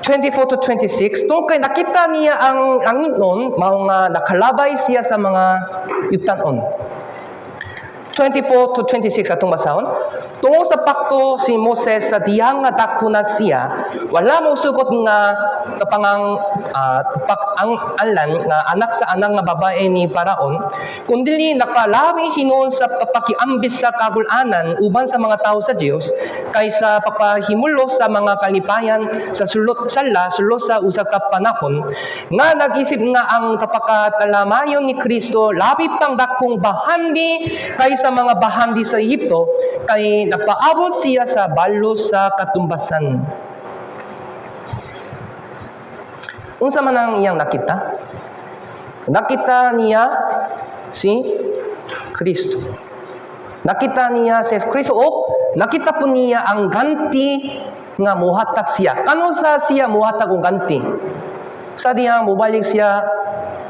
24 to 26, tungkol kay nakita niya ang langitnon, mao nga nakalabay siya sa mga yutanon. 24 to 26 atong basahon. Tungod sa pakto si Moses sa dihang nga dako na siya, wala mo sugot nga tapangang tapak ang alan nga anak sa anak nga babae ni Paraon, kundili nakalami hinuon sa papakiambis sa kagulanan uban sa mga tao sa Dios kaysa papahimulo sa mga kalipayan sa sulot sala sulo sa usa ka panahon nga nag-isip nga ang tapakatalamayon ni Kristo labi pang dakong bahandi kaysa mga bahandi sa Ehipto, kay napaabot siya sa balos sa katumbasan. Unsa man ang iyang nakita? Nakita niya si Kristo. Nakita niya si Kristo o nakita po niya ang ganti nga muhatag siya. Kanus-a siya muhatag og ganti? Sa dihang mobalik siya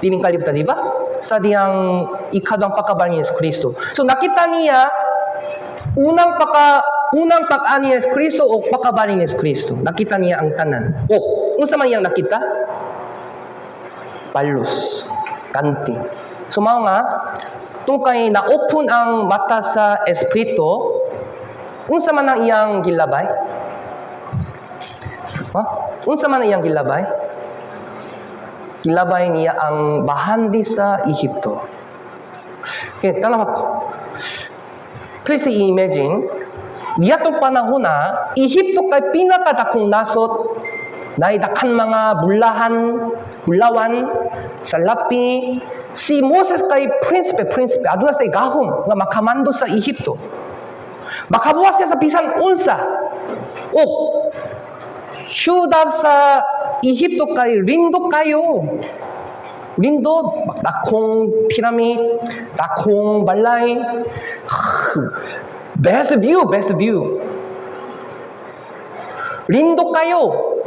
dining kalibutan, di ba? Sa dihang ikaduhang pagkabalik ni Yesu Kristo. So nakita niya unang pag-ani ni Yesu Kristo o pagkabalik ni Yesu Kristo. Nakita niya ang tanan. O unsa man iyang nakita? Balos, ganti. So mao nga tungkay na-open ang mata sa espiritu, unsa man ang iyang gilabay? Ha? Unsa man ang iyang gilabay? Gilabay niya ang bahandi sa Ehipto. Okay, tanawa ko. Please imagine, niadtong panahon na, Ehipto kay pinakadakong nasod, naay daghan mga bulahan, bulawan, salapi. Si Moses kay prinsipe, prinsipe, aduna sa gahom nga makamando sa Ehipto. Makabuhat siya sa bisan unsa. O syudad sa Ehipto kay rindot kayo. Rindot, dakong piramid, dakong balay. Best view, best view. Rindot kayo,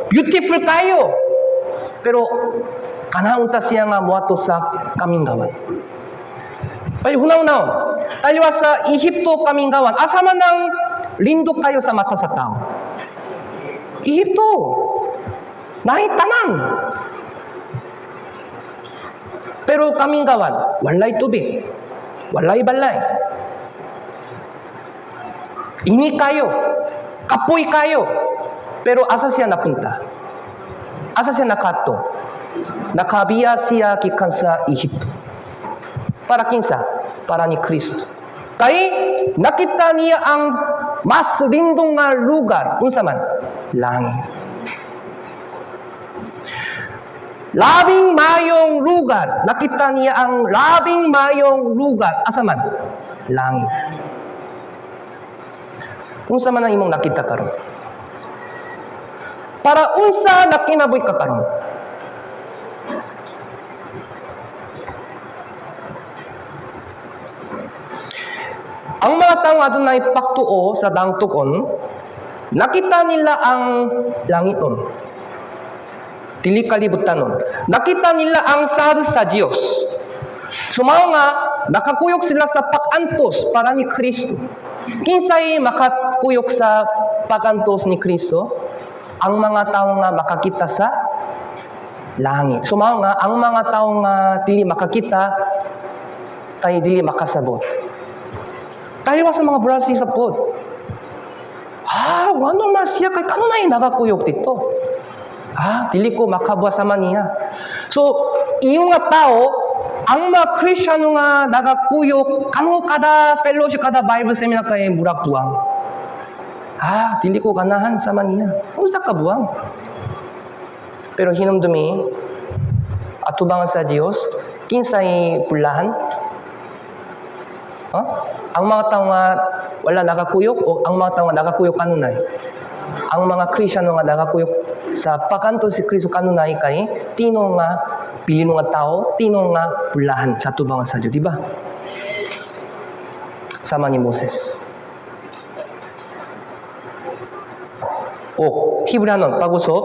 beautiful kayo. Pero ganahan unta siya nga moadto sa kamingawan. 빨리 hunaw-hunaon. Taliwas sa Ehipto, kamingawan. Asa man ang rindot kayo sa mata sa tao? Ehipto. Naay tanan. Pero kamingawan, walay tubig. Walay balay. Init kayo. Kapoy kayo. Pero asa siya napunta? Asa siya nakaadto? Nakabiya siya gikan sa Ehipto. Para kinsa? Para ni Kristo. Kay nakita niya ang mas rindong nga lugar. Unsa man? Langit. Labing mayong lugar. Nakita niya ang labing mayong lugar. Asa man? Langit. Unsa man ang imong nakita karon? Para unsa nakinabuhi ka karon? Ang mga taong adunay pagtuo sa daang tuk-on, nakita nila ang langiton. Dili kalibutanon. Nakita nila ang saad sa Dios. So mao nga nakakuyog sila sa pag-antos para ni Kristo. Kinsay makakuyog sa pag-antos ni Kristo? Ang mga tao nga makakita sa langit. So mao nga ang mga tao nga dili makakita kay dili makasabot. Taliwas sa mga brothers sa pod. Ah, wano man siya kay kanunay nagakuyog dito. Ah, dili ko makabuhat sama niya. So, ingon nga tao, ang mga Kristyano nga nagakuyog, kano kada fellowship, kada Bible seminar kay murag buang. Ah, dili ko ganahan sama niya. Unsa ka buang? Pero hinumdumi, atubangan sa Dios, kinsay bulahan? Huh? Ang mga tao nga wala nakakuyog o ang mga tao nga nakakuyog kanunay? Ang mga Kristyano nga nakakuyog sa pag-antos si Kristo kanunay kay tinuod nga bilino nga tao, tinuod nga bulahan sa atubangan sa Dios, di ba? Sama ni Moses. O, Hebranon, pag-usop,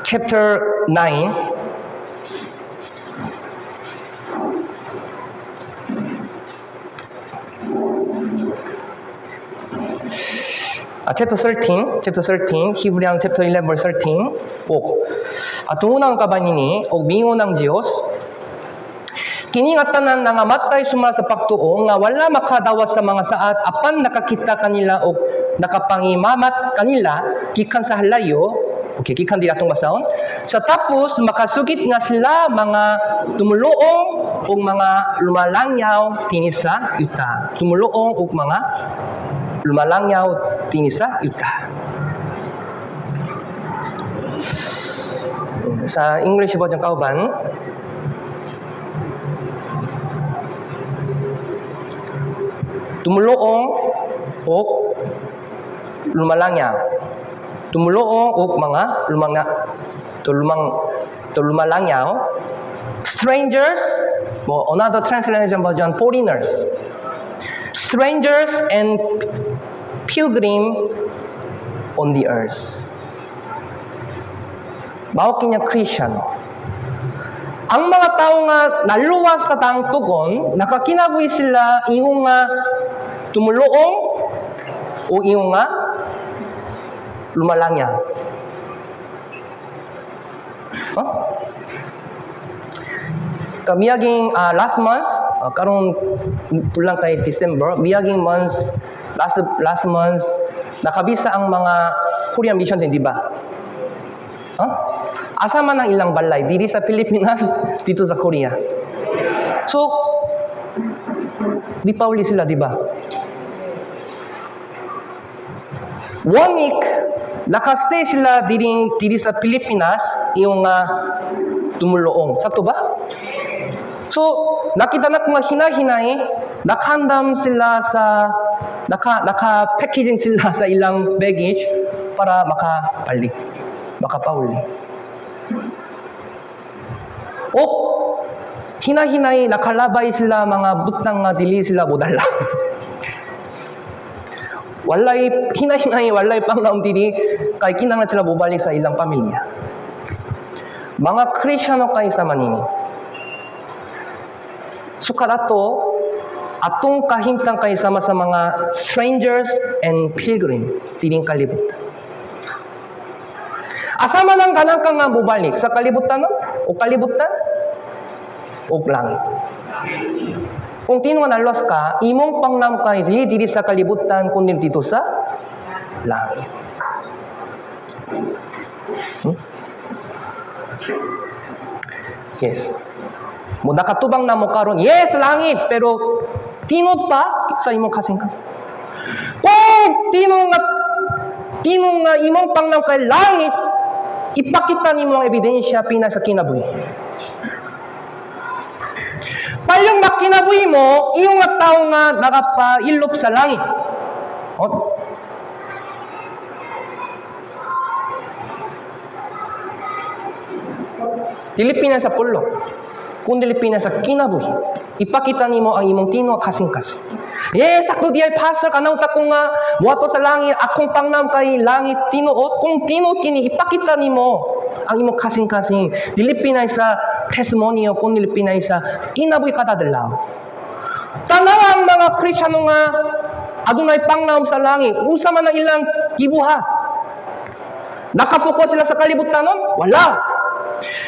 chapter 9, Chapter 13, chapter 13, Hebrew chapter 11 verse 13. Og tungunang kabanini og mingon ang Dios, "Kini nga tanan nangamatay suma sa pagtuo nga wala makadawat sa mga saad, apan nakakita kanila og nakapangimamat kanila gikan sa halayo." Okay, gikan di atong basahon. Sa tapos makasugit nga sila mga tumuluong ug mga lumalangyaw dinhi sa yuta. Tumuluong ug mga lumalangyaw dinhi sa yuta. Sa English version kauban, tumuluong o lumalangyaw. Tumuluong o mga lumanga tulumang lumalangyaw. Strangers, mo another translation version, foreigners. Strangers and pilgrim on the earth. Mao kinya Kristyano. Ang mga tao nga naluwas sa taang tugon, nakakinabuhi sila ingon nga tumuluong o ingon nga lumalangyaw. Huh? Miaging last month, karon bulan kay December, miaging month, last last month, nakabisa ang mga Korean mission din, di ba? Huh? Asa man ang ilang balay? Diri sa Pilipinas, dito sa Korea. So, di pa uli sila, di ba? One week, nakastay sila diri sa Pilipinas, yung tumuluong. Sakto ba? So, nakita na kung hinahinay, nakahandam sila sa, naka-packaging sila sa ilang baggage para makabalik, makapauli. O, hinahinay, nakalabay sila mga butang nga dili sila modala. Walay, hinahinay, walay panglaom dili, kay kinahanglan sila bubalik sa ilang pamilya. Mga Kristyano kay sa manini. Sukat ato, atong kahimtang kay sama sa mga strangers and pilgrim dining kalibutan. Asa man ang ganang ka nga mobalik sa kalibutan, no? O kalibutan o langit. Kung tinuod naluwas ka, imong pangnam kay dili diri sa kalibutan kundi dito sa langit. Yes. Mo nakatubang na mo karon, yes, langit, pero tinuod pa sa imong kasing-kasing. Kung tinuod nga imong pangnam kay langit, ipakita nimo ang ebidensya pina sa kinabuhi. Palyong makinabuhi mo, iyong nga tao nga nakapailop sa langit. Oh. Dili pina sa pulo, kundi pina sa kinabuhi. Ipakita nimo ang imong tinuod kasing-kasing. Yes, sakto di ay, pastor, kanaw ta ko nga muadto sa langit, akong pangnam kay langit tinuod. Kung tinuod kini, ipakita nimo ang imong kasing-kasing. Dili pinay sa testimonyo, kundi pinay sa kinabuhi kada adlaw. Tanaw ang mga Kristyano nga adunay pangnaom sa langit, unsa man ang ilang gibuhat? Nakapokus sila sa kalibutan nun? Wala.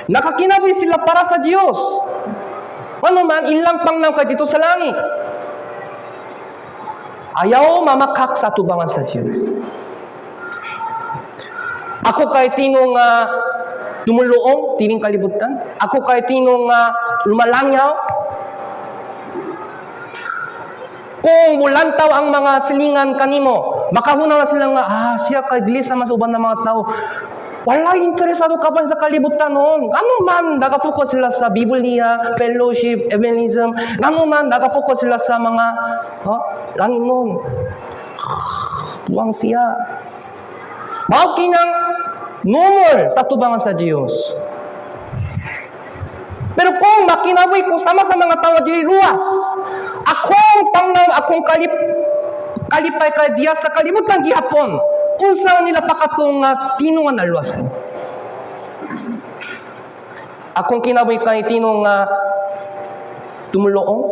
Nakakinabuhi sila para sa Dios. Ano man, ilang pangnaom kay dito sa langit. Ayaw mamakak sa tubangan sa Diyos. Ako kay tino nga tumuluong, tining kalibutan. Ako kay tino nga lumalangyaw. Kung mulantaw ang mga silingan kanimo, makahuna na sila nga, siya kay dili sama sa uban ng mga tao. Wala interesado ka pa sa kalibutan noon. Ano man, nakapokus sila sa Biblia, fellowship, evangelism. Ano man, nakapokus sila sa mga langit noon. Buwang siya. Mao kinang normal sa tubangan sa Diyos. Pero kung makinabuhi ko sama sa mga tao dili luwas, akong pangnaw, akong kalipay kay diya sa kalibutan gihapon. Unsa nila pakatong nga tinungan na luwas ko. Akong kinabuhi kay tinong nga tumuluong.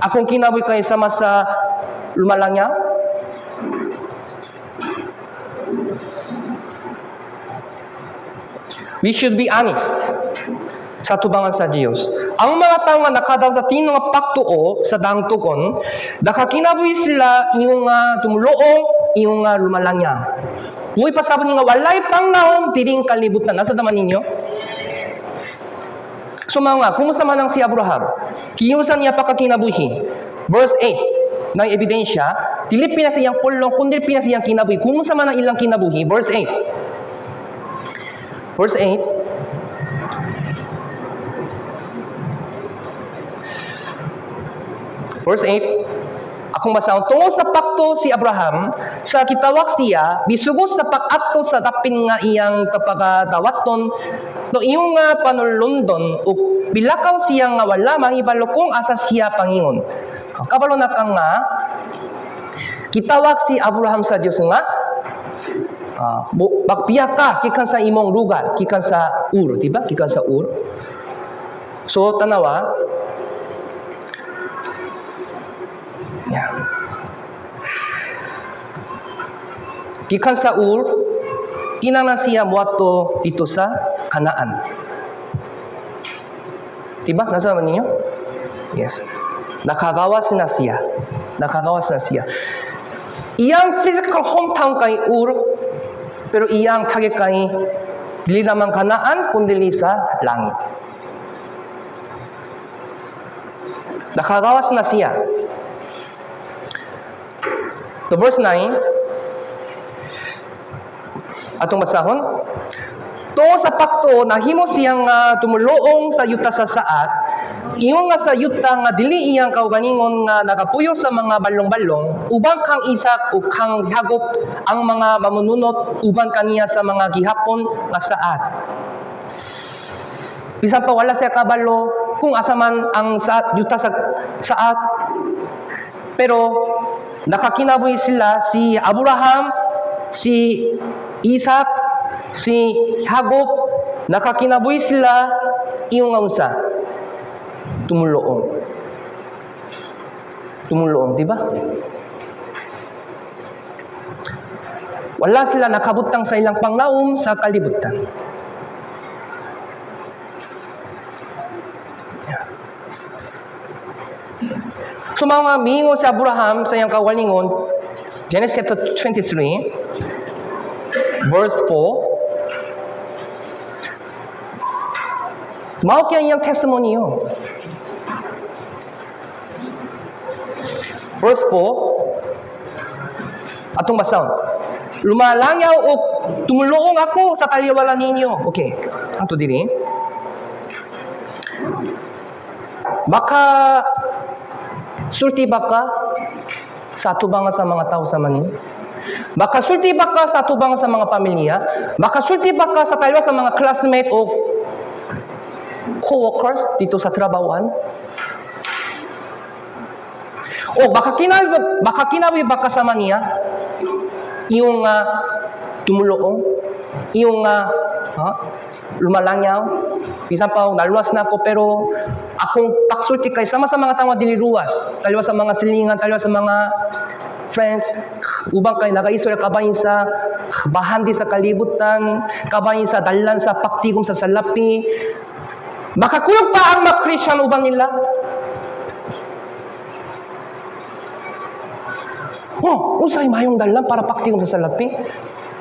Akong kinabuhi kay sama sa lumalangya. We should be honest sa tubangan sa Dios. Ang mga tao nga nakadaw sa tinong nga pagtuo sa daang tugon, nakakinabuhi sila iyong nga tumuloong, iyong nga lumalangya. Buhi pasabot nga walay pangnaom diring kalibutan. Nasa taman ninyo? So mga, kumusta man ang si Abraham? Giunsa niya pagkakinabuhi? Verse 8, ng ebidensya, dili pina sa iyang pulong, kundi pina sa iyang kinabuhi. Kumusta man ang ilang kinabuhi? Verse 8. Verse 8. Verse 8, akong basahon, tungod sa pakto si Abraham, sa kitawak siya, misugot sa pag-adto sa dapin nga iyang kapagadawaton, to iyong nga panulundon, ug bilakaw siya nga wala mahibalo kung asa siya pangingon. Kabalo na ka nga, kitawag si Abraham sa Dios nga, magbiya ka gikan sa imong lugar, gikan sa Ur, di ba? Gikan sa Ur. So, tanawa, yeah. Gikan sa Ur, kinahanglan siya moadto dito sa Canaan. Diba? Nasa naman ninyo? Yes. Nakagawas na siya. Nakagawas na siya. Iyang physical hometown kay Ur, pero iyang target kay dili naman Canaan, kundi sa langit. Nakagawas na siya. The verse 9, atong basahon, tungod sa pakto, nahimo siyang tumuloong sa yuta sa saat, ingon nga sa yuta nga dili iyang kaugalingon nga nagapuyo sa mga balong-balong, uban kang Isaac ug kang Jacob ang mga mamununot uban kaniya sa mga gihapon nga saat. Bisan pa wala siya kabalo kung asa man ang saat, yuta sa saat, pero nakakinabuhi sila si Abraham, si Isaac, si Jacob, nakakinabuhi sila iyong nga unsa? Tumuloong. Tumuloong, di ba? Wala sila nakabutang sa ilang panglaom sa kalibutan. Yeah. So mga miingon si Abraham sa iyang kaugalingon, Genesis chapter 23, verse 4, mao kaya iyang testimony. Verse 4, atong basahon. Lumalangyaw o tumuloong ako sa taliwala ninyo. Okay, ato diri. Maka sulti ba ka sa atubangan sa mga tao sa manin? Makasulti ba ka sa atubangan sa mga pamilya? Makasulti ba ka sa taliwa sa mga classmate o co-workers dito sa trabahoan? O baka kinawi ba ka sa maniya? Iyong tumuloong, iyong lumalangyaw, bisan pa naluwas na ako pero akong pagsulti kay sama sa mga tao dili luwas, taliwa sa mga silingan, taliwa sa mga friends, ubang kay nagaistorya kabahin sa bahandi sa kalibutan, kabahin sa dalan sa pagtigom sa salapi. Makakuyog pa ang mga Christian uban nila. Oh, unsay mayong dalan para pagtigom sa salapi?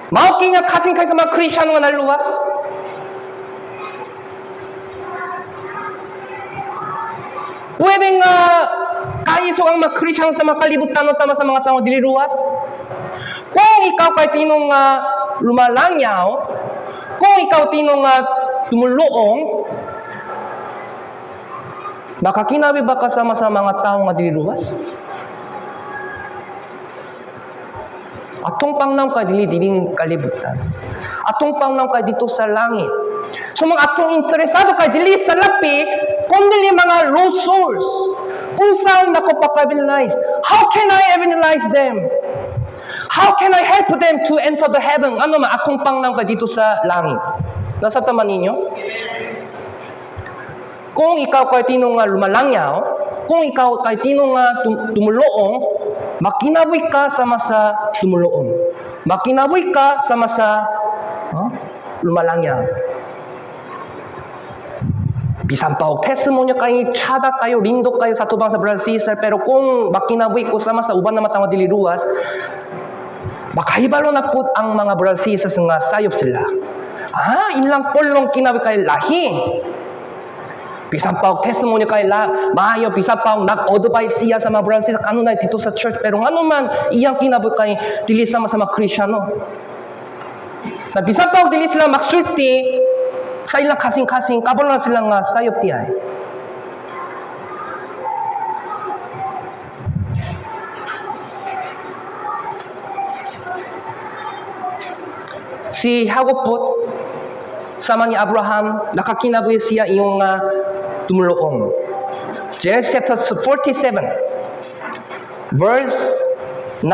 Mao kini nga kasing kay sa mga Christian nga naluwas. Pwede nga kaisog ang mga Christian sa mga kalibutan o sama sa mga tao dili luwas. Kung ikaw kay tinong nga lumalangyaw, kung ikaw tinong nga tumuluong, makakinawi ba ka sama sa mga tao nga dili luwas? Atong pangnaw ka dili dining kalibutan. Atong pangnaw ka dito sa langit. So mga atong interesado kay dili sa lapi, kundi mga lost souls. Unsa nako paka-evangelize? How can I evangelize them? How can I help them to enter the heaven? Ano man akong pangnaw ka dito sa langit? Nasa tama ninyo? Kung ikaw kay tinong nga lumalangyaw, kung ikaw kay tinong nga tumuloong, makinabuhi ka sama sa tumuloong. Makinabuhi ka sama sa lumalangyaw. Bisan pa og testimonyo kay tsada kayo, lindo kayo sa tubang sa brother sister, pero kung makinabuhi ko sama sa uban na matang dili luwas, makahibalo na pud ang mga brother sisters nga sayop sila. Ah, ilang polong kinabuhi kay lahi. Bisan pa og testimonyo kay la, maayo, bisan pa og nag-advise siya sa mga brother sister kanunay dito sa church, pero ngano man iyang kinabuhi kay dili sama sa mga Kristyano. Na bisan pa og dili sila magsulti sa ilang kasing-kasing, kabalo na sila nga sayop diay. Si Jacob po, sama ni Abraham, nakakinabuhi siya iyong tumuluong. Genesis chapter 47, verse 9.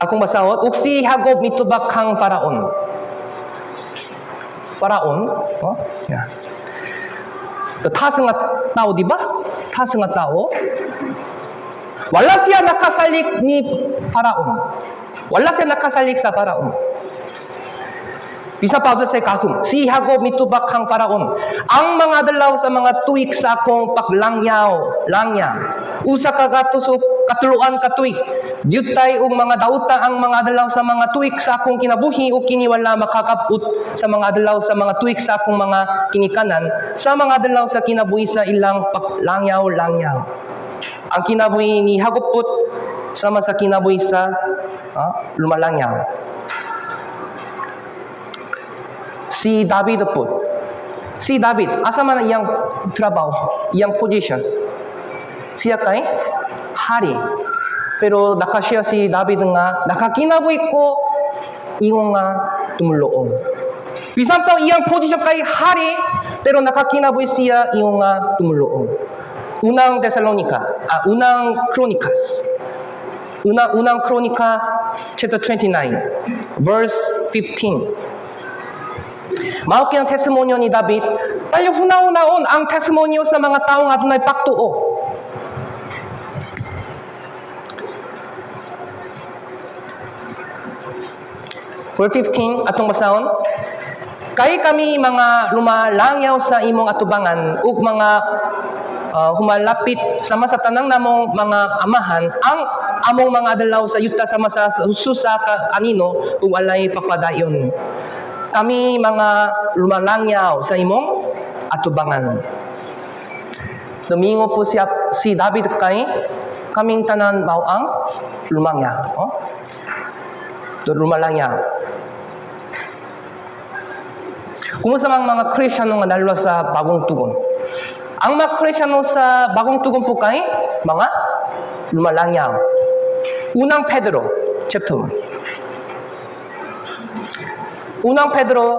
Akong basahon, ug si Jacob mitubag kang Paraon. Paraon, oh? Yeah. The taas nga tao, di ba? Taas nga tao. Wala siya nakasalig ni Paraon. Wala siya nakasalig sa Paraon. Bisa pa sa kahum, si Jacob mitubag kang Paraon. Ang mga adlaw sa mga tuig sa akong paglangyaw, langya. Usa ka gatos ug katuluan ka tuig. Dyutay og mga dauta ang mga adlaw sa mga tuig sa akong kinabuhi ug kini wala makakab-ot sa mga adlaw sa mga tuig sa akong mga kinikanan, sa mga adlaw sa kinabuhi sa ilang paglangyaw-langyaw. Ang kinabuhi ni Jacob pud sama sa kinabuhi sa lumalangyaw. Si David po. Si David, asa man ang iyang trabaho, iyang position? Siya kay hari. Pero nakasiya si David nga, nakakinabuhi ko ingon nga tumuluong. Bisan pa iyang position kay hari, pero nakakinabuhi siya ingon nga tumuluong. Unang Thessalonica, unang Chronicles. Unang Kronika chapter 29, verse 15. Mao kini ang testimonyo ni David, tayo hunaw-naon ang testimonyo sa mga taong adunay pagtuo. Verse 15, atong basahon. Kay kami mga lumalangyaw sa imong atubangan ug mga humalapit sama sa tanang namong mga amahan ang among mga adlaw sa yuta sama sa susa ka anino ug walay pagpadayon. Kami mga lumalangyaw sa imong atubangan. Domingo po siya, si David kay kaming tanan mao ang lumangya. Oh? Lumalangyaw. Kumusta mang mga Kristyano nga nalwa sa bagong tugon? Ang mga Kristyano sa bagong tugon po kay mga lumalangyaw. Unang Pedro, chapter 1. Unang Pedro,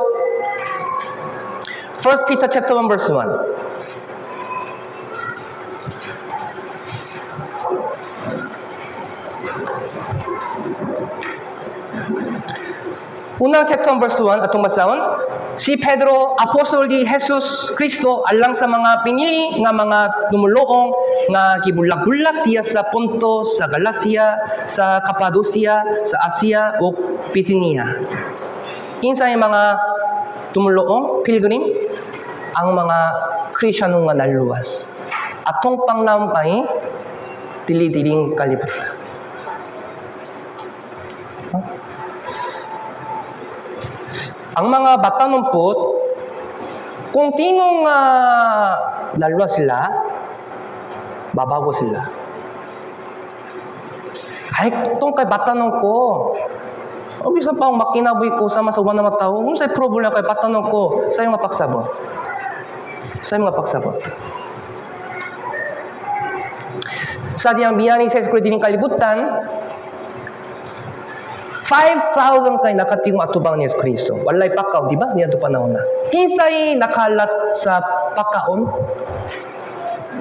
1 Peter chapter 1 verse 1. Unang chapter 1 verse 1 atong basahon, si Pedro, apostol ni Jesus Kristo, alang sa mga pinili nga mga tumuluong nga gibulag-bulag diya sa Ponto, sa Galacia, sa Cappadocia, sa Asia ug Bithynia. Kinsa yung mga tumuluong pilgrim? Ang mga Kristyano nga naluwas. Atong panglaom kay dili diring kalibutan. Huh? Ang mga batanon po, kung tinong naluwas sila, mabago sila. Ay, tong kay batanon ko, o bisan pa akong makinabuhi ko sama sa uban na mga tao, kung sa'y problema kay batanon ko, sa nga pagsabot. Sa nga pagsabot. Sa diyang biyani sa Kristo dining kalibutan, 5,000 kay nakatingong atubang ni Yesu Kristo. Walay pakaon, di ba? Niya to panahon na. Kinsay nakalat sa pakaon?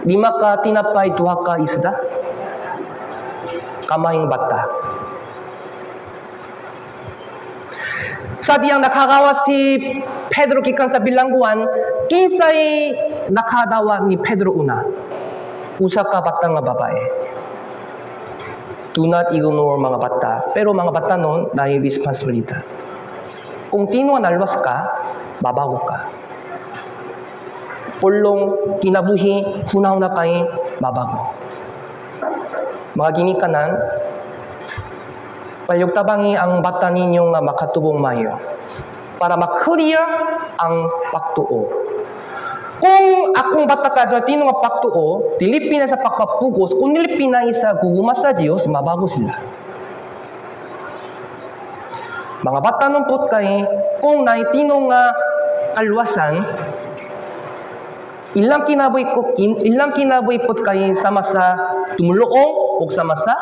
5 ka tinapay, 2 ka isda? Kamayng bata. Sa diyang nakagawa si Pedro gikan sa bilangguan, kinsay nakadawa ni Pedro una? Usa ka bata nga babae. Do not ignore mga bata. Pero mga bata nun, naay responsibilidad. Kung tino nalwas ka, mabago ka. Pulong, kinabuhi, hunahuna kay mabago. Mga ginikanan, palihog tabangi ang bata ninyo nga makatubong mayo para ma-clear ang pagtuo. Kung akong bata ka doon tino nga pagtuo, dili pinay sa pagpapugos, kung dili pinay sa gugma sa Dios, mabago sila. Mga bata nung put kay, kung naitino nga kaluwasan, ilang kinabuhi put kay sama sa tumuluong o sama sa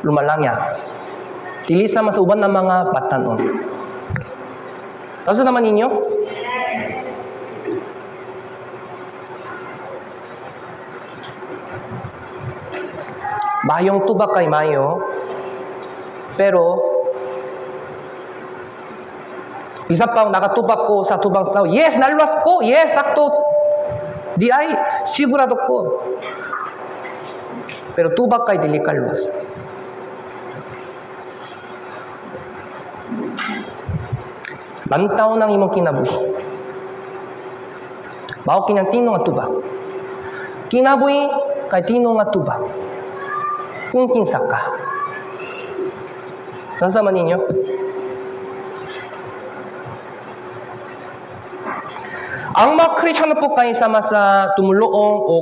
lumalangya. Dili sama sa uban ng mga batanon. Tapos naman ninyo? Mayong tubag kay mayo, pero isa pa nakatubag ko sa tubang tao, yes, naluwas ko, yes, sakto, di ay, sigurado ko. Pero tubag kay dili kaluwas. Lantaw ng imong kinabuhi. Mao kinang tino nga tubag. Kinabuhi kay tino nga tubag. Kung kinsa ka. Nasama ninyo? Ang mga Kristiyano po kay sama sa tumuluong o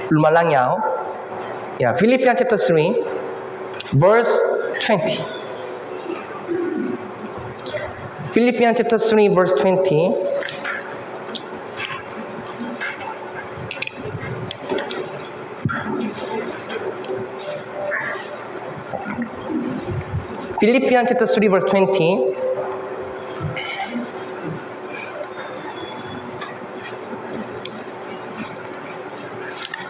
lumalangyaw. Yeah, Philippians chapter 3, verse 20. Philippians chapter 3, verse 20. Philippians chapter 3, verse 20.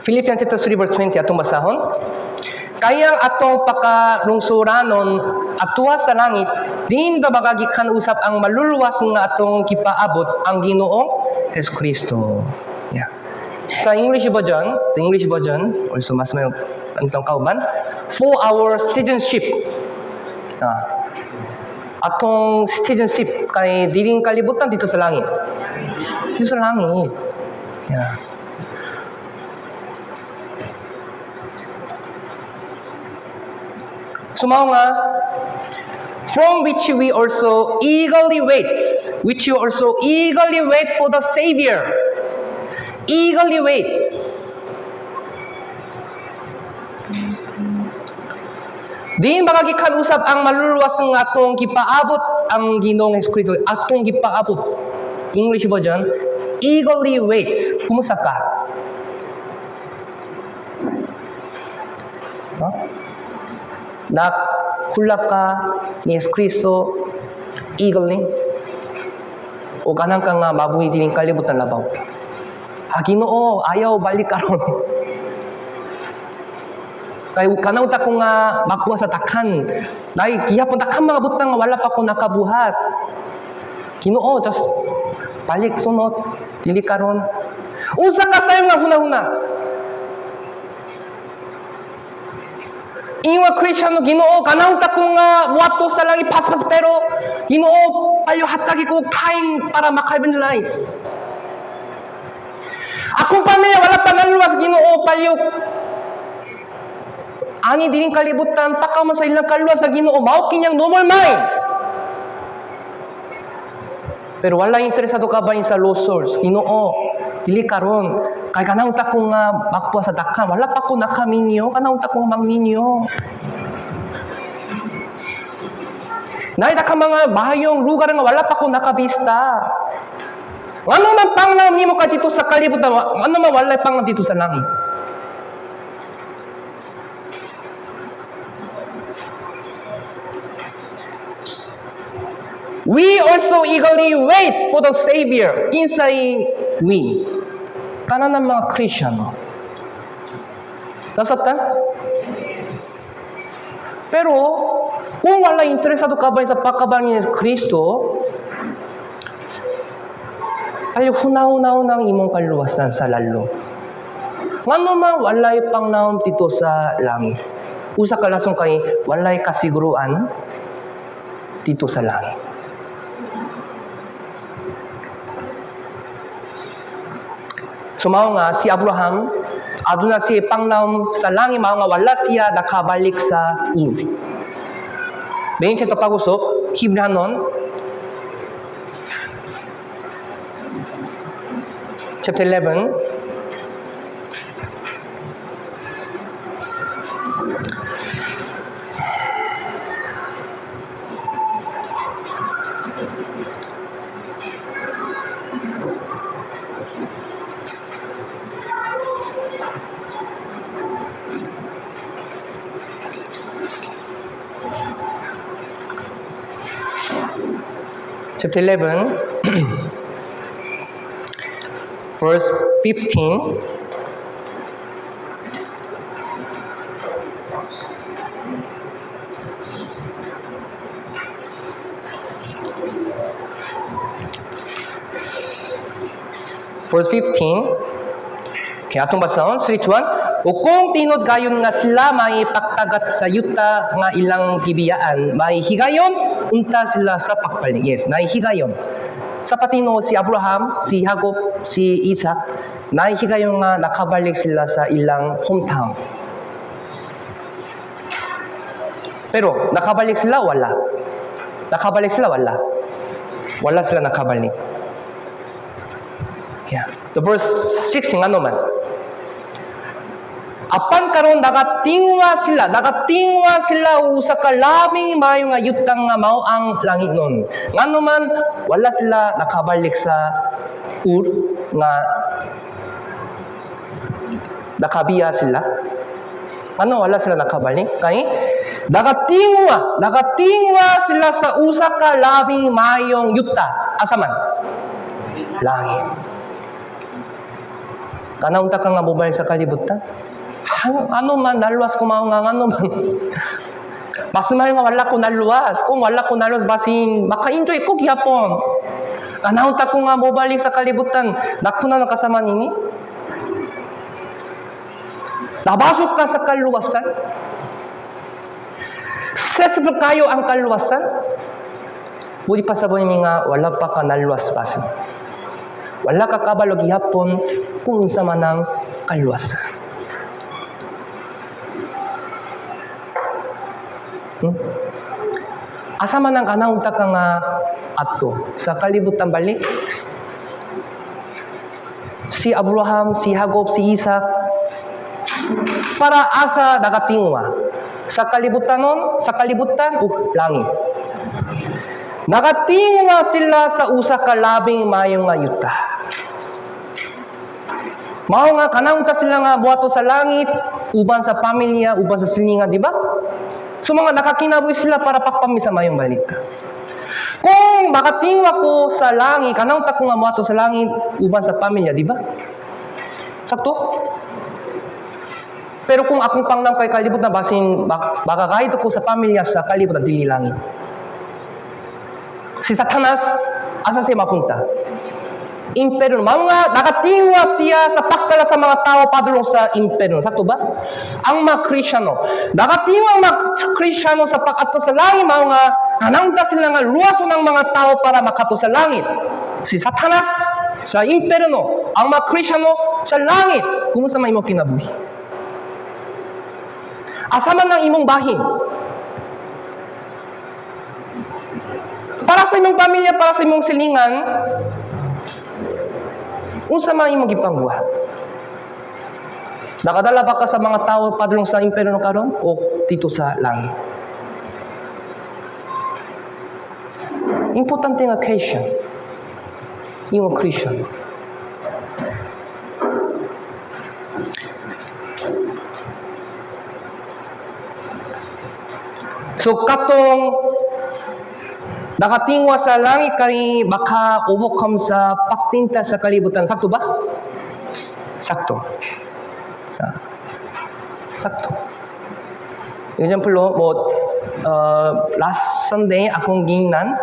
Philippians chapter 3 verse 20 atong basahon. Kaya ang atong pakalungsuranon atua sa langit din babagagikan usab ang maluluwas nga atong gipaabot ang Ginoong Hesus Kristo. Yeah. Sa English version, the English version also mas may antong kauban for our citizenship. Atong citizenship kay diring kalibutan dito sa langit. Dito sa langit. Yeah. So mao nga, from which we also eagerly wait, which you also eagerly wait for the Savior. Eagerly wait. Diin magagikan usab ang maluluwas ng atong gipaabot ang Ginoong Hesukristo, atong gipaabot. English version, eagerly wait. Kumusta ka? Huh? Naghulak ka ni Hesukristo eagerly? O ganang ka nga mabuhi dining kalibutan labaw? Ah, Ginoo, ayaw balik karon. Kay kanaw ta ko nga makuha sa takhan. Nay gihapon takhan mga butang nga wala pa ko nakabuhat. Ginoo, just balik sunod, dili karon. Usa ka sayo nga hunahuna. Ingon Kristiyano, Ginoo, kanaw ta ko nga muadto sa langit paspas pero Ginoo, ayo hatagi ko time para maka-evangelize. Akong pamilya wala pa naluwas, Ginoo, palihog ani dining kalibutan pakaw man sa ilang kaluwas sa Ginoo, mao kinyang normal mind. Pero wala interesado ka ba sa lost souls? Ginoo, dili karon kay kanaw ta ko nga makpuha sa dakhan, wala pa ko nakaminyo, kanaw ta ko nga mangminyo. Naay ka mga mahayong lugar nga wala pa ko nakabista. Ano man panglaom nimo ka dito sa kalibutan, ano man walay panglaom dito sa langit. We also eagerly wait for the Savior. Kinsay we? Tanan ng mga Kristiyano. Nasabtan? Pero, kung wala interesado ka ba sa pagkabang ni Kristo, ay hunaw-hunaw ng imong kaluwasan sa lalo. Ngano man walay pangnaom dito sa langit. Usa ka lason kay walay kasiguruan dito sa langit. So mao nga si Abraham aduna siya panglaom sa langit, mao nga wala siya nakabalik sa Ur. Main chapter pag-usop, Hebrehanon chapter 11. Chapter 11, verse 15. Verse 15. Okay, atong basahon, 3, 2, 1. O kung tinuod gayon nga sila may pagtagat sa yuta nga ilang gibiyaan, may higayon unta sila sa pagbalik. Yes, may higayon. Sa patino si Abraham, si Jacob, si Isaac, may higayon nga nakabalik sila sa ilang hometown. Pero nakabalik sila, wala. Nakabalik sila, wala. Wala sila nakabalik. Yeah. The verse 16, ano man? Apan karon nagatingwa sila usa ka labing maayo nga yutang nga mao ang langit nun. Ngano man wala sila nakabalik sa Ur nga nakabiya sila. Ano wala sila nakabalik? Kay nagatingwa sila sa usa ka labing maayong yuta. Asa man? Langit. Kana unta ka nga mobile sa kalibutan? Ano man naluwas ko mao nga ano man. Mas maayo nga wala ko naluwas. Kung wala ko naluwas, basin maka-enjoy ko gihapon. Kana unta ko nga mobalik sa kalibutan, dako na nakasama nini. Nabasok ka sa kaluwasan? Stressful kayo ang kaluwasan? Pwede pa sa ni nga wala pa ka naluwas basin. Wala ka kabalo gihapon kung unsa man ang kaluwasan. Asa man ang kanaunta ka nga ato sa kalibutan balik? Si Abraham, si Jacob, si Isaac, para asa nagatingwa? Sa kalibutan nun, sa kalibutan o langit? Nagatingwa sila sa usa ka labing maayo nga yuta. Mao nga kanaunta sila nga buhato sa langit, uban sa pamilya, uban sa silingan, di ba? So mga nakakinabuhi sila para pakpami sa mayong balita. Kung makatingwa ko sa langit, kanaunta ko nga moadto sa langit, uban sa pamilya, di ba? Sakto? Pero kung akong panglaom kay kalibutan, basin makakahit ko sa pamilya sa kalibutan, dili langit. Si Satanas, asa siya mapunta? Imperno. Mga nakatingwa siya sa pagdala sa mga tao padulong sa imperno. Sakto ba? Ang mga Krisyano. Nakatingwa ang mga Krisyano sa pag-adto sa langit, mga kanangta sila nga luwason ng mga tao para makato sa langit. Si Satanas sa imperno. Ang mga Krisyano sa langit. Kumusta man imong kinabuhi? Asa man ang imong bahin? Para sa imong pamilya, para sa imong silingan, unsa man imong gipangbuhat? Nakadala ba ka sa mga tao padulong sa imperno karon o dito sa langit? Importante nga question. Imong Christian. So katong nakatingwa sa langit kay maka-overcome sa pagtinta sa kalibutan. Sakto ba? Sakto. Sakto. Example, mo last Sunday akong gingnan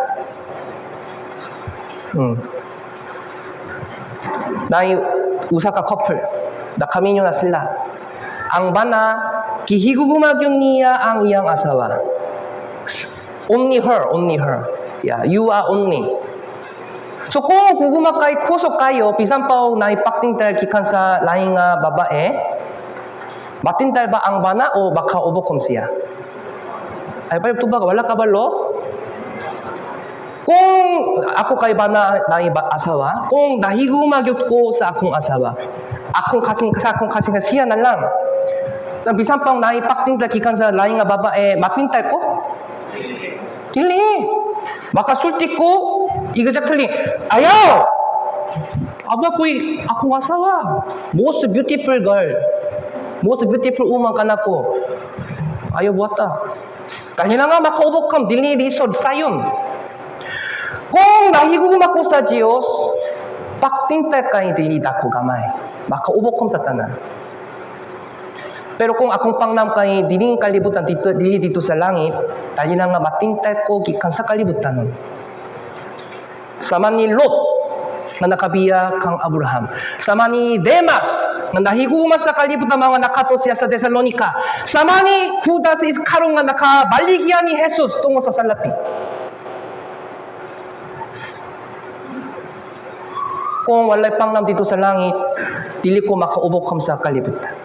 naay usa ka couple nakaminyo na sila. Ang bana gihigugma gyud niya ang iyang asawa. Only her, only her. Yeah, you are only. So kung gugma kay kusog kayo, bisan pa og naay pagtingtal gikan sa laing nga babae, matintal ba ang bana o maka-overcome siya? Ay, pa tubag, wala kabalo? Kung ako kay bana naay asawa, kung nahigugma gyud ko sa akong asawa, akong kasing sa akong kasing siya na lang. Na bisan pang naay pagtingtal gikan sa laing nga babae, matintal ko? Dili. Makasulti ko, exactly. Ayaw! Aba ko'y akong asawa. Most beautiful girl. Most beautiful woman kanako. Ayaw buhata. Kanya nga maka-overcome, dili lisod, sayon. Kung nahigugma ko sa Diyos, pagtingtal kay dili dako gamay. Maka-overcome sa tanan. Pero kung akong pangnam kay dining kalibutan dito, dili dito sa langit, dali na nga matingtal ko gikan sa kalibutan. Sama ni Lot nga nakabiya kang Abraham. Sama ni Demas nga nahigugma sa kalibutan mga nakato siya sa Thessalonica. Sama ni Judas Iscariot nga nakabaligya ni Jesus tungo sa salapi. Kung walay pangnam dito sa langit, dili ko maka-overcome sa kalibutan.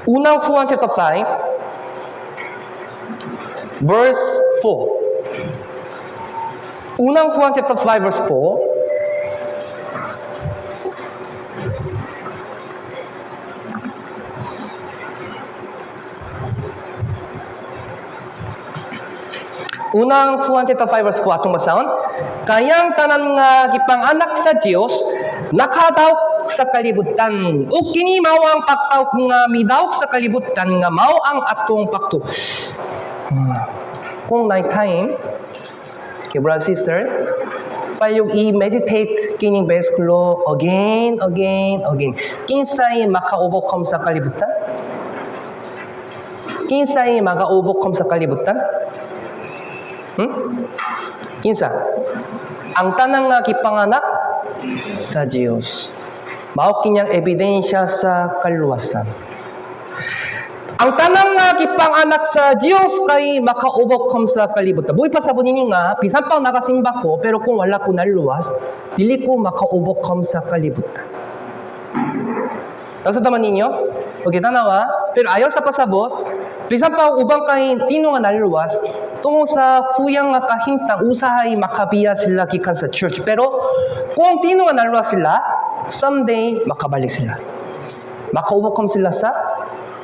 Unang Juan chapter 5, verse 4. Unang Juan chapter 5, verse 4. Unang Juan chapter 5 verse 4 atong basahon. Kayang tanan nga gipang-anak sa Dios nakadaog sa kalibutan. Ug kini mao ang pagtawag nga midaog sa kalibutan nga mao ang atong pagtuo. Kung night time, okay, brothers, sisters, payog i-meditate kining bersikulo again, again, again. Kinsay maka-overcome sa kalibutan? Kinsay maka-overcome sa kalibutan? Hmm? Kinsa? Ang tanang nga gipanganak sa Dios. Mao kinyang ebidensya sa kaluwasan. Ang tanang nga gipanganak sa Dios kay maka-overcome sa kalibutan. Buhi pa sa ninyo nga bisan pa nakasimba ko, pero kung wala ko naluwas, dili ko maka-overcome sa kalibutan. Nasa taman ninyo? Okay, tanawa. Pero ayaw sa pasabot, bisan pa ubang kay tino nga naluwas, tungo sa huyang nga kahimtang usahay makabiya sila gikan sa church. Pero kung tino nga naluwas sila, someday makabalik sila. Maka-overcome sila sa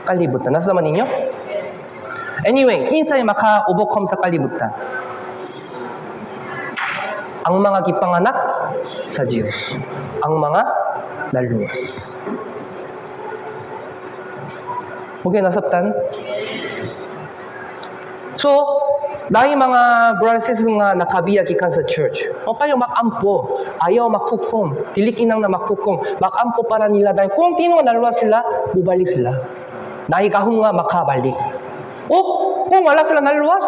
kalibutan. Nasa naman ninyo? Anyway, kinsay maka-overcome sa kalibutan? Ang mga gipanganak sa Diyos. Ang mga naluwas. Okay, nasabtan? So, naay mga brothers and sisters nga nakabiya gikan sa church. O kayo makampo, ayaw makhukom, dili kinang na makhukom, makampo para nila dahil kung tino nga naluwas sila, bubalik sila. Naay gahom nga makabalik. O kung wala sila naluwas,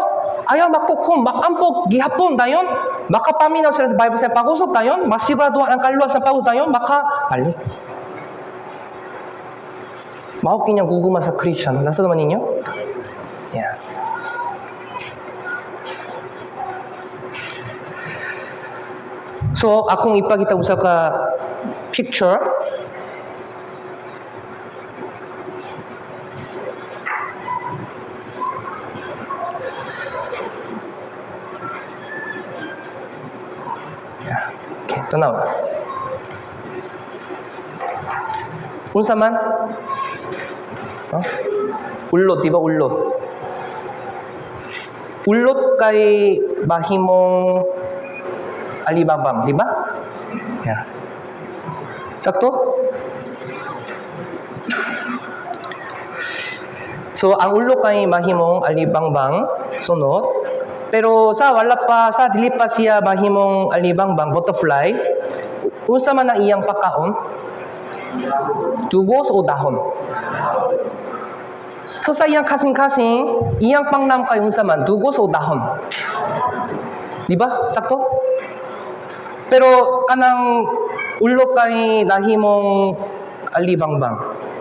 ayaw makhukom, makampo gihapon dayon, makapaminaw sila sa Bible sa pag-usap dayon, masigurado ang kaluwas sa pag-usap dayon, makabalik. Mao kinyang gugma sa Christian. Nasa naman ninyo? Yeah. So, akong ipakita usa ka picture. Yeah. Okay, tanaw. Unsa man? Huh? Ulot, di ba ulot? Ulot kay mahimong alibabang, di ba? Yeah. Sakto? So, ang ulo kay mahimong alibangbang, sunod. Pero sa wala pa, sa dili pa siya mahimong alibangbang, butterfly, unsa man ang iyang pakaon? Dugos o dahon? So sa iyang kasing-kasing, iyang pangnam kay unsa man, dugos o dahon? Di ba? Sakto? Pero kanang ulo kay nahimong alibangbang,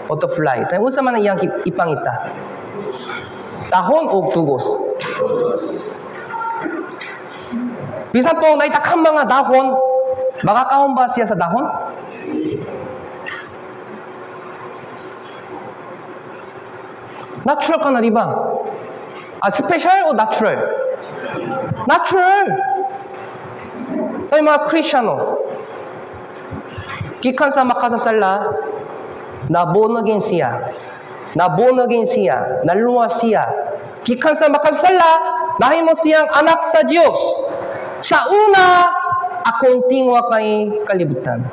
butterfly. Tayo unsa man ang iyang ipangita? Dahon o dugos? Bisan pa naay daghang mga dahon, makakaon ba siya sa dahon? Natural ka na, di ba? Ah, special o natural? Natural! Tayo mga Kristyano, gikan sa makasasala, na born again siya. Na born again siya. Naluwas siya. Gikan sa makasasala, nahimo siyang anak sa Diyos. Sa una, akong tingwa kay kalibutan.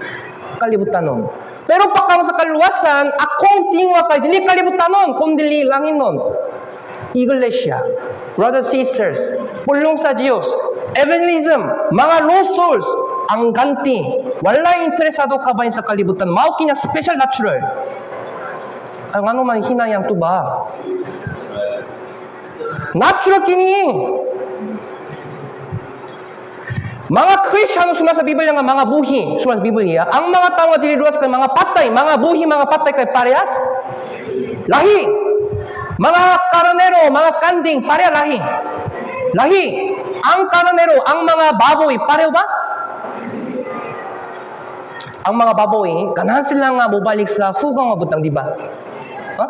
Kalibutanon. Pero pagka sa kaluwasan, akong tingwa kay dili kalibutanon, kundili langinon. Iglesia, brothers, sisters, pulong sa Diyos, evangelism, mga lost souls, ang ganti, wala interesado ka ba sa kalibutan, mao kina special natural. Ang ano man hinayang tuba? Natural kini. Mga Kristyano suma sa Biblia nga mga buhi, suma sa Biblia, ang mga tao nga dili luwas kay mga patay, mga buhi, mga patay kay parehas lahi. Mga karnero, mga kanding, pareha lahi. Lahi. Ang karnero, ang mga baboy, pareho ba? Ang mga baboy, ganahan sila nga mobalik sa hugaw nga butang, di ba? Ha?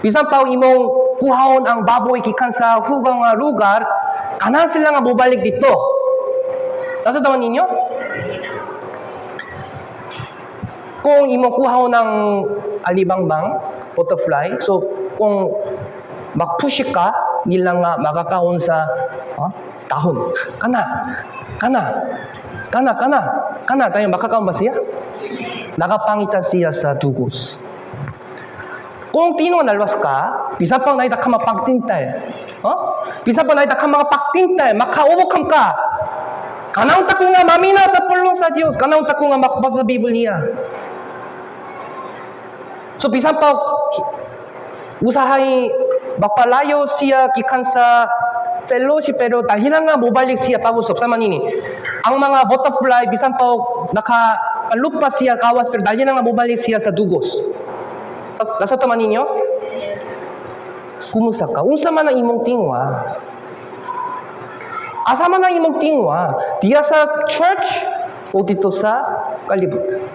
Bisan pa imong kuhaon ang baboy gikan sa hugaw nga lugar, ganahan sila nga mobalik dito. Nasa taman ninyo? Kung imong kuhaon ng alibangbang, butterfly, so kung magpush ka, nila nga makakaon sa dahon. Kana, kana, kana, kana, kana, tayo makakaon ba siya? Nakapangita siya sa dugos. Kung tino nalwas ka, bisan pang naita ka mapagtintal. Oh? Bisan pa naita ka mga pagtintal, makaubokam ka. Kanaon ta ko nga mamina sa pulong sa Dios, kanaon ta ko nga makabasa sa Biblia. So bisan pa usahay magpalayo siya gikan sa fellowship, pero dahil nga mobalik siya pag-usap sama nini. Ang mga butterfly, bisan pa nakalupa siya kawas, pero dahil nga mobalik siya sa dugos. Nasa taman ninyo? Kumusta ka? Unsa man ang imong tingwa? Asa man ang imong tingwa? Diya sa church o dito sa kalibutan?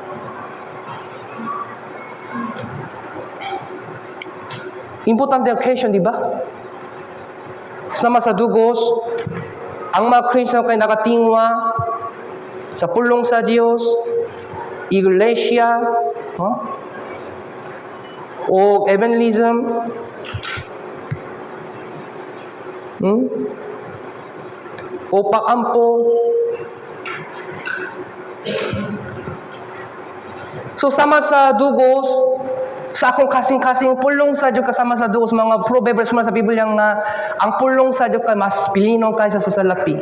Importante ang question, di ba? Sama sa dugos, ang mga Kristyano kay nakatingwa sa pulong sa Dios, iglesia, huh? O evangelism, O pag-ampo. So sama sa dugos, sa akong kasing-kasing pulong sa Diyos kasama sa dugos, mga proverbs sa Biblia nga ang pulong sa Diyos kay mas pilino kaysa sa salapi.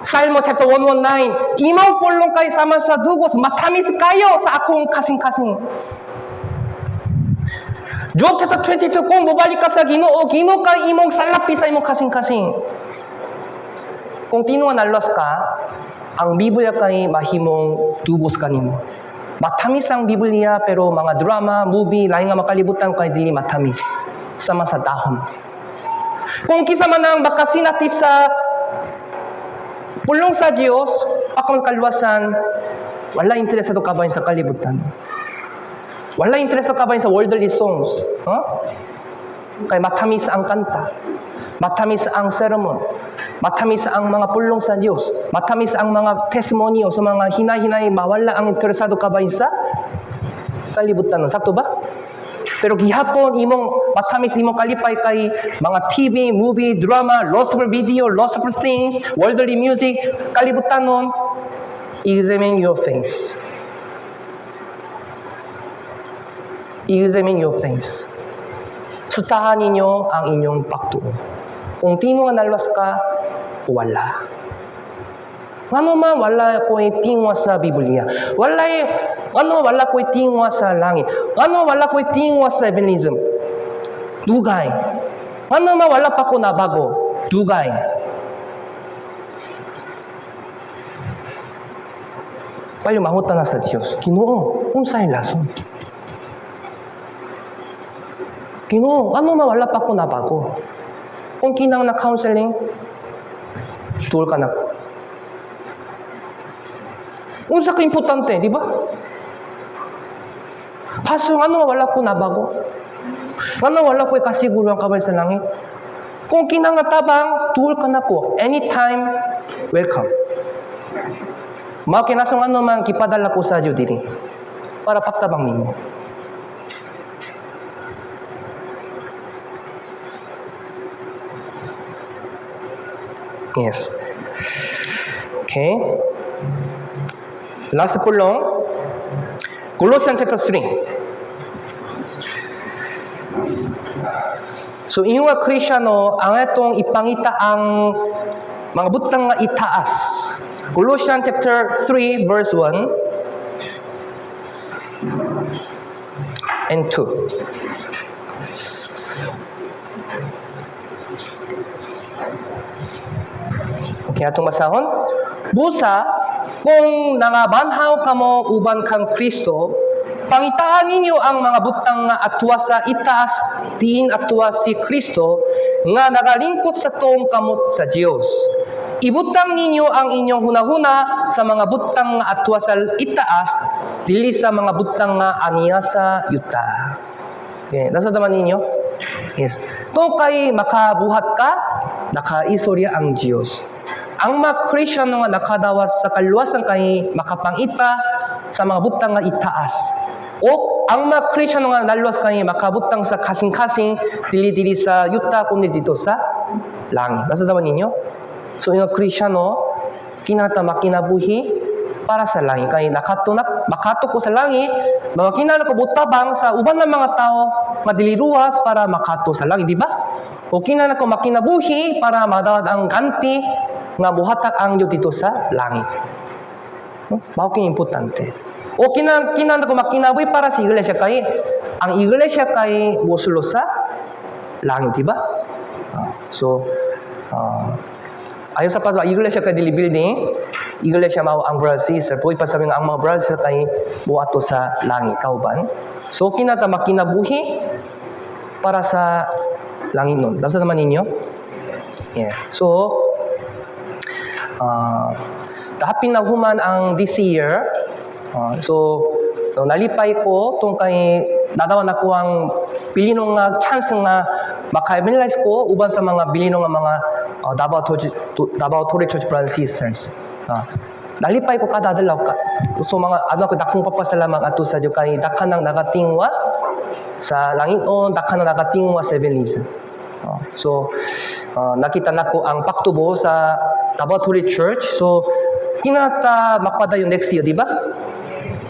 Salmo chapter 119, imong pulong kay sama sa dugos, matamis kayo sa akong kasing-kasing. Job chapter 22, kung mobalik ka sa Ginoo, Ginoo kay imong salapi sa imong kasing-kasing. Kung tinuwa nalos ka, ang Biblia kay mahimong dugos kanimo. Matamis ang Biblia, pero mga drama, movie, lain nga makalibutan kay dili matamis. Sama sa dahon. Kung kisa man ang makasinati sa pulong sa Dios, akong kaluwasan, wala interesado ka ba sa kalibutan? Wala interesado ka ba sa worldly songs? Huh? Kay matamis ang kanta. Matamis ang sermon. Matamis ang mga pulong sa Diyos. Matamis ang mga testimonyo sa mga hinay-hinay, mawala ang interesado ka ba sa kalibutan. Sakto ba? Pero gihapon imong matamis imong kalipay kay mga TV, movie, drama, lustful video, lustful things, worldly music, kalibutanon, examine your face. Examine your face. Sutahan ninyo ang inyong pagtuo. Kung tino nga nalwas ka, wala. Ano man wala ko'y tingwa sa Biblia. Wala ano wala ko'y tingwa sa langit. Ano wala ko'y tingwa sa evangelism. Dugay. Ano man wala pa ko nabago. Dugay. 빨리 mangutan na sa Diyos. Ginoo, unsay lason? Ginoo, ano man wala pa ko nabago. Kung kinahanglan na counseling, duol ka nako. Unsa ka importante, di ba? Pastor, ano wala ko nabago? Ano wala ko kasiguro ang kabal sa langit? Kung kinahanglan tabang, duol ka nako. Anytime, welcome. Mao kinasong ano man gipadala ko sa Diyo diri para pagtabang nimo. Yes. Okay. Last pulong. Colossians chapter 3. So ingon nga Kristyano, ang atong ipangita ang mga butang nga itaas. Colossians chapter 3 verse 1 and 2. Okay, atong basahon. Busa, kung nangabanhaw kamo uban kang Kristo, pangitaan ninyo ang mga butang nga atwa sa itaas, diin atwa si Kristo, nga nagalingkod sa tuong kamot sa Dios. Ibutang ninyo ang inyong hunahuna sa mga butang nga atwa sa itaas, dili sa mga butang nga aniya sa yuta. Okay, nasa naman ninyo? Yes. To kay makabuhat ka, nakaisorya ang Diyos. Ang mga Kristyano nga nakadawat sa kaluwasan kay makapangita sa mga butang nga itaas. O ang mga Kristyano nga naluwas kay makabutang sa kasing-kasing, dili-dili sa yuta kundi dito sa langit. Nasa naman ninyo? So yung Kristyano kinata makinabuhi para sa langit kay nakatunak makato ko sa langit, mga kinahanglan ko butabang sa uban ng mga tao madiliruwas para makato sa langit, di ba? O kinahanglan ko makinabuhi para madawat ang ganti nga muhatag ang Dios dito sa langit. No? Mao kini importante. O kinahanglan ko makinabuhi para sa iglesia kay ang iglesia kay mosulo sa langit, di ba? So ayo sa pa iglesia kay dili building, iglesia mao ang brothers sister. Puy pa sabi nga ang mga brothers kay moadto sa langit kauban. So kinata makinabuhi para sa langit nun. Nasa naman ninyo? Yeah. So hapin na human ang this year. So nalipay ko tung kay nadawa na ko ang bilinong nga chance nga maka-evangelize ko uban sa mga bilinong nga mga Davao Tory Church brothers sisters. Nalipay ko kada adlaw ka. So mga ano ko dakong papasalamat ato sa Dios kay daghan nang nagatingwa sa langiton, daghan nang nagatingwa sa evangelism. So nakita nako ang pagtubo sa Davao Tory Church. So kinata magpadayon next year, di ba?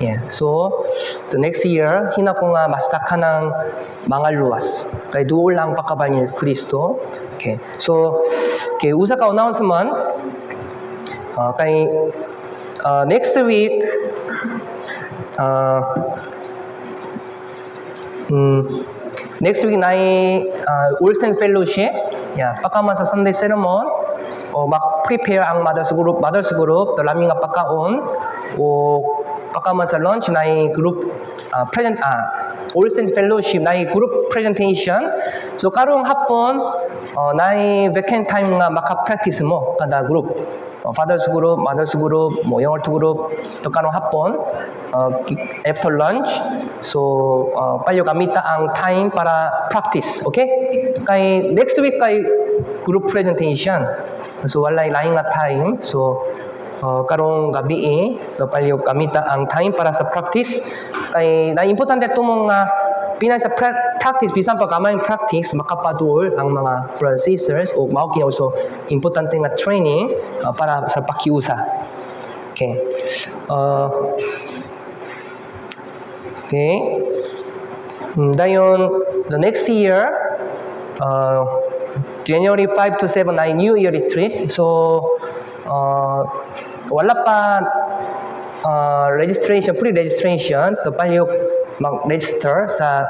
Yeah. So the next year hina ko nga mas daghan ng mga luwas. Kay duol lang pakabal ni Kristo. Okay. So okay, usa ka announcement kay next week next week naay All Saints Fellowship. Yeah, pagkaman sa Sunday sermon o mag-prepare ang mothers group the lami nga pagkaon o pagkaman sa lunch naay group present All Saints Fellowship naay group presentation. So karong hapon naay vacant time nga maka-practice mo kada group. Fathers group, mothers group, 뭐 영어 group to karong hapon after lunch. So payo gamita ang time para practice, okay? Kay next week kay group presentation. So walay laing nga time. So karong gabi eh, so payo gamita ang time para sa practice. Kay na importante tumong nga pinay sa practice, bisan pa gamay practice makapaduol ang mga brothers sisters o mao kini also importante nga training para sa pakiusa. Okay. Okay. Dayon the next year January 5 to 7 ay New Year retreat. So wala pa registration, pre-registration, to payo mag-register sa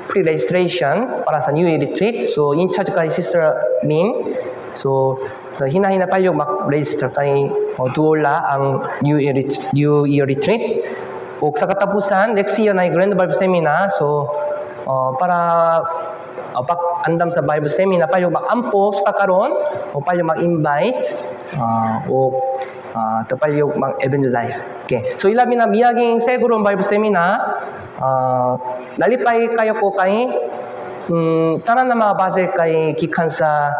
pre-registration para sa New Year retreat. So in charge kay Sister Lin. So hina-hina tayo mag-register kay duola ang New Year retreat. O sa katapusan, next year na Grand Bible Seminar. So para pag-andam sa Bible seminar, palihog mag-ampo sa karon o palihog mag-invite o palihog mag-evangelize. Okay. So ilabi na miaging segurong Bible seminar, nalipay kayo ko kay tanan na mga base kay gikan sa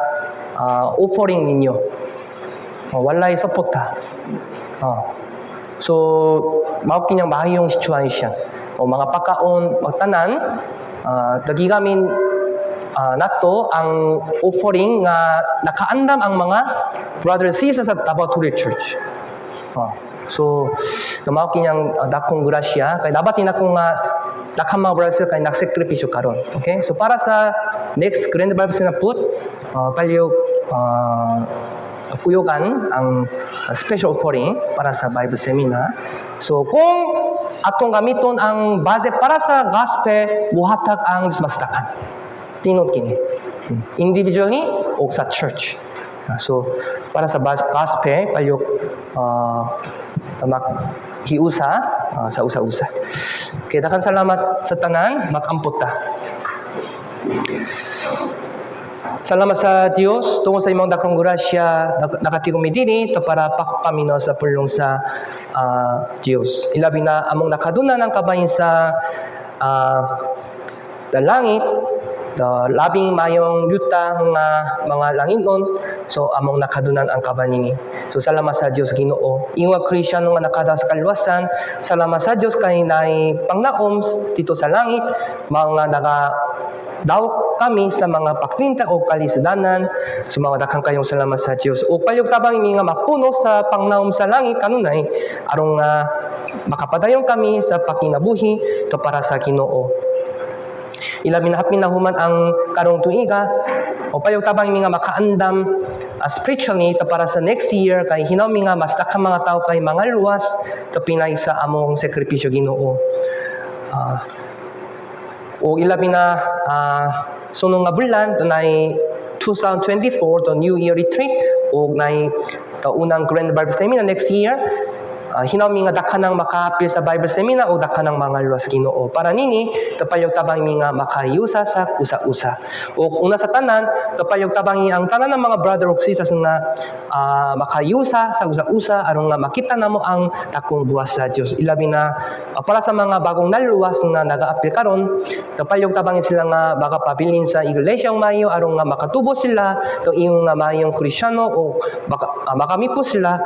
offering ninyo. Walay suporta. So, mao kinyang maayong situation. O mga pagkaon, magtanan, nagigamin nato ang offering nga nakaandam ang mga brothers sisters sa Davao Tourist Church. So, mao kinyang dakong grasya kay dapat nako nga daghang mga brothers kay nagsakripisyo karon. Okay? So para sa next Grand Bible na put, palihog kuyogan ang special offering para sa Bible seminar. So kung atong gamiton ang base para sa gospel, muhatag ang Diyos mas daghan. Tinuod kini. Individually o sa church. So para sa gospel, palihog hiusa sa usa-usa. Okay, daghang salamat sa tanan, mag-ampo ta. Salamat sa Dios tungod sa imong dakong grasya nakatigom mi diri to para pagpaminaw sa pulong sa Dios. Ilabi na among nakaduna ng kabahin sa the langit, the labing mayong yuta nga mga langiton, so among nakadunan ang kabahin. So salamat sa Dios, Ginoo. Ingon Kristiyano nga nakada sa kaluwasan, salamat sa Dios kay naay panglaom dito sa langit, mga naga daw kami sa mga paklinta o kalisdanan. Sa mga daghang kayong salamat sa Dios. O palihog tabang mi nga mapuno sa panglaom sa langit kanunay aron nga makapadayon kami sa pakinabuhi to para sa Ginoo. Ilabi na hapin na human ang karong tuiga o palihog tabang mi nga makaandam spiritually to para sa next year kay hinaw mi nga mas daghang mga tao kay mga luwas to pinay sa among sakripisyo, Ginoo. O ilabi na sunod nga bulan dunay 2024 the New Year Retreat o nay the unang Grand Bible Seminar next year. Hinaw mi nga daghan ang makaapil sa Bible Seminar o daghan ang mga luwas, Ginoo. Para nini, palihog tabang mi nga makayusa sa usa-usa. O una sa tanan, palihog tabangi ang tanan ng mga brother ug sisters nga makayusa sa usa-usa aron nga makita namo ang dakong buhat sa Dios. Ilabi na para sa mga bagong naluwas nga nagaapil karon, palihog tabangi sila nga makapabilin sa iglesia mayo aron nga makatubo sila to iyong nga mayong Kristiyano o makamipo sila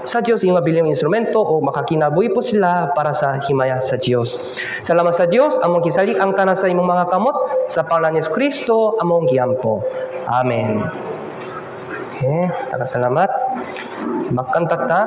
sa Dios iyong mabiling instrumento o makakinabuhi po sila para sa himaya sa Dios. Salamat sa Dios, among gisalig ang tanan sa imong mga kamot sa pangalan ni Kristo among giampo. Amen. Okay, salamat. Magkanta ta.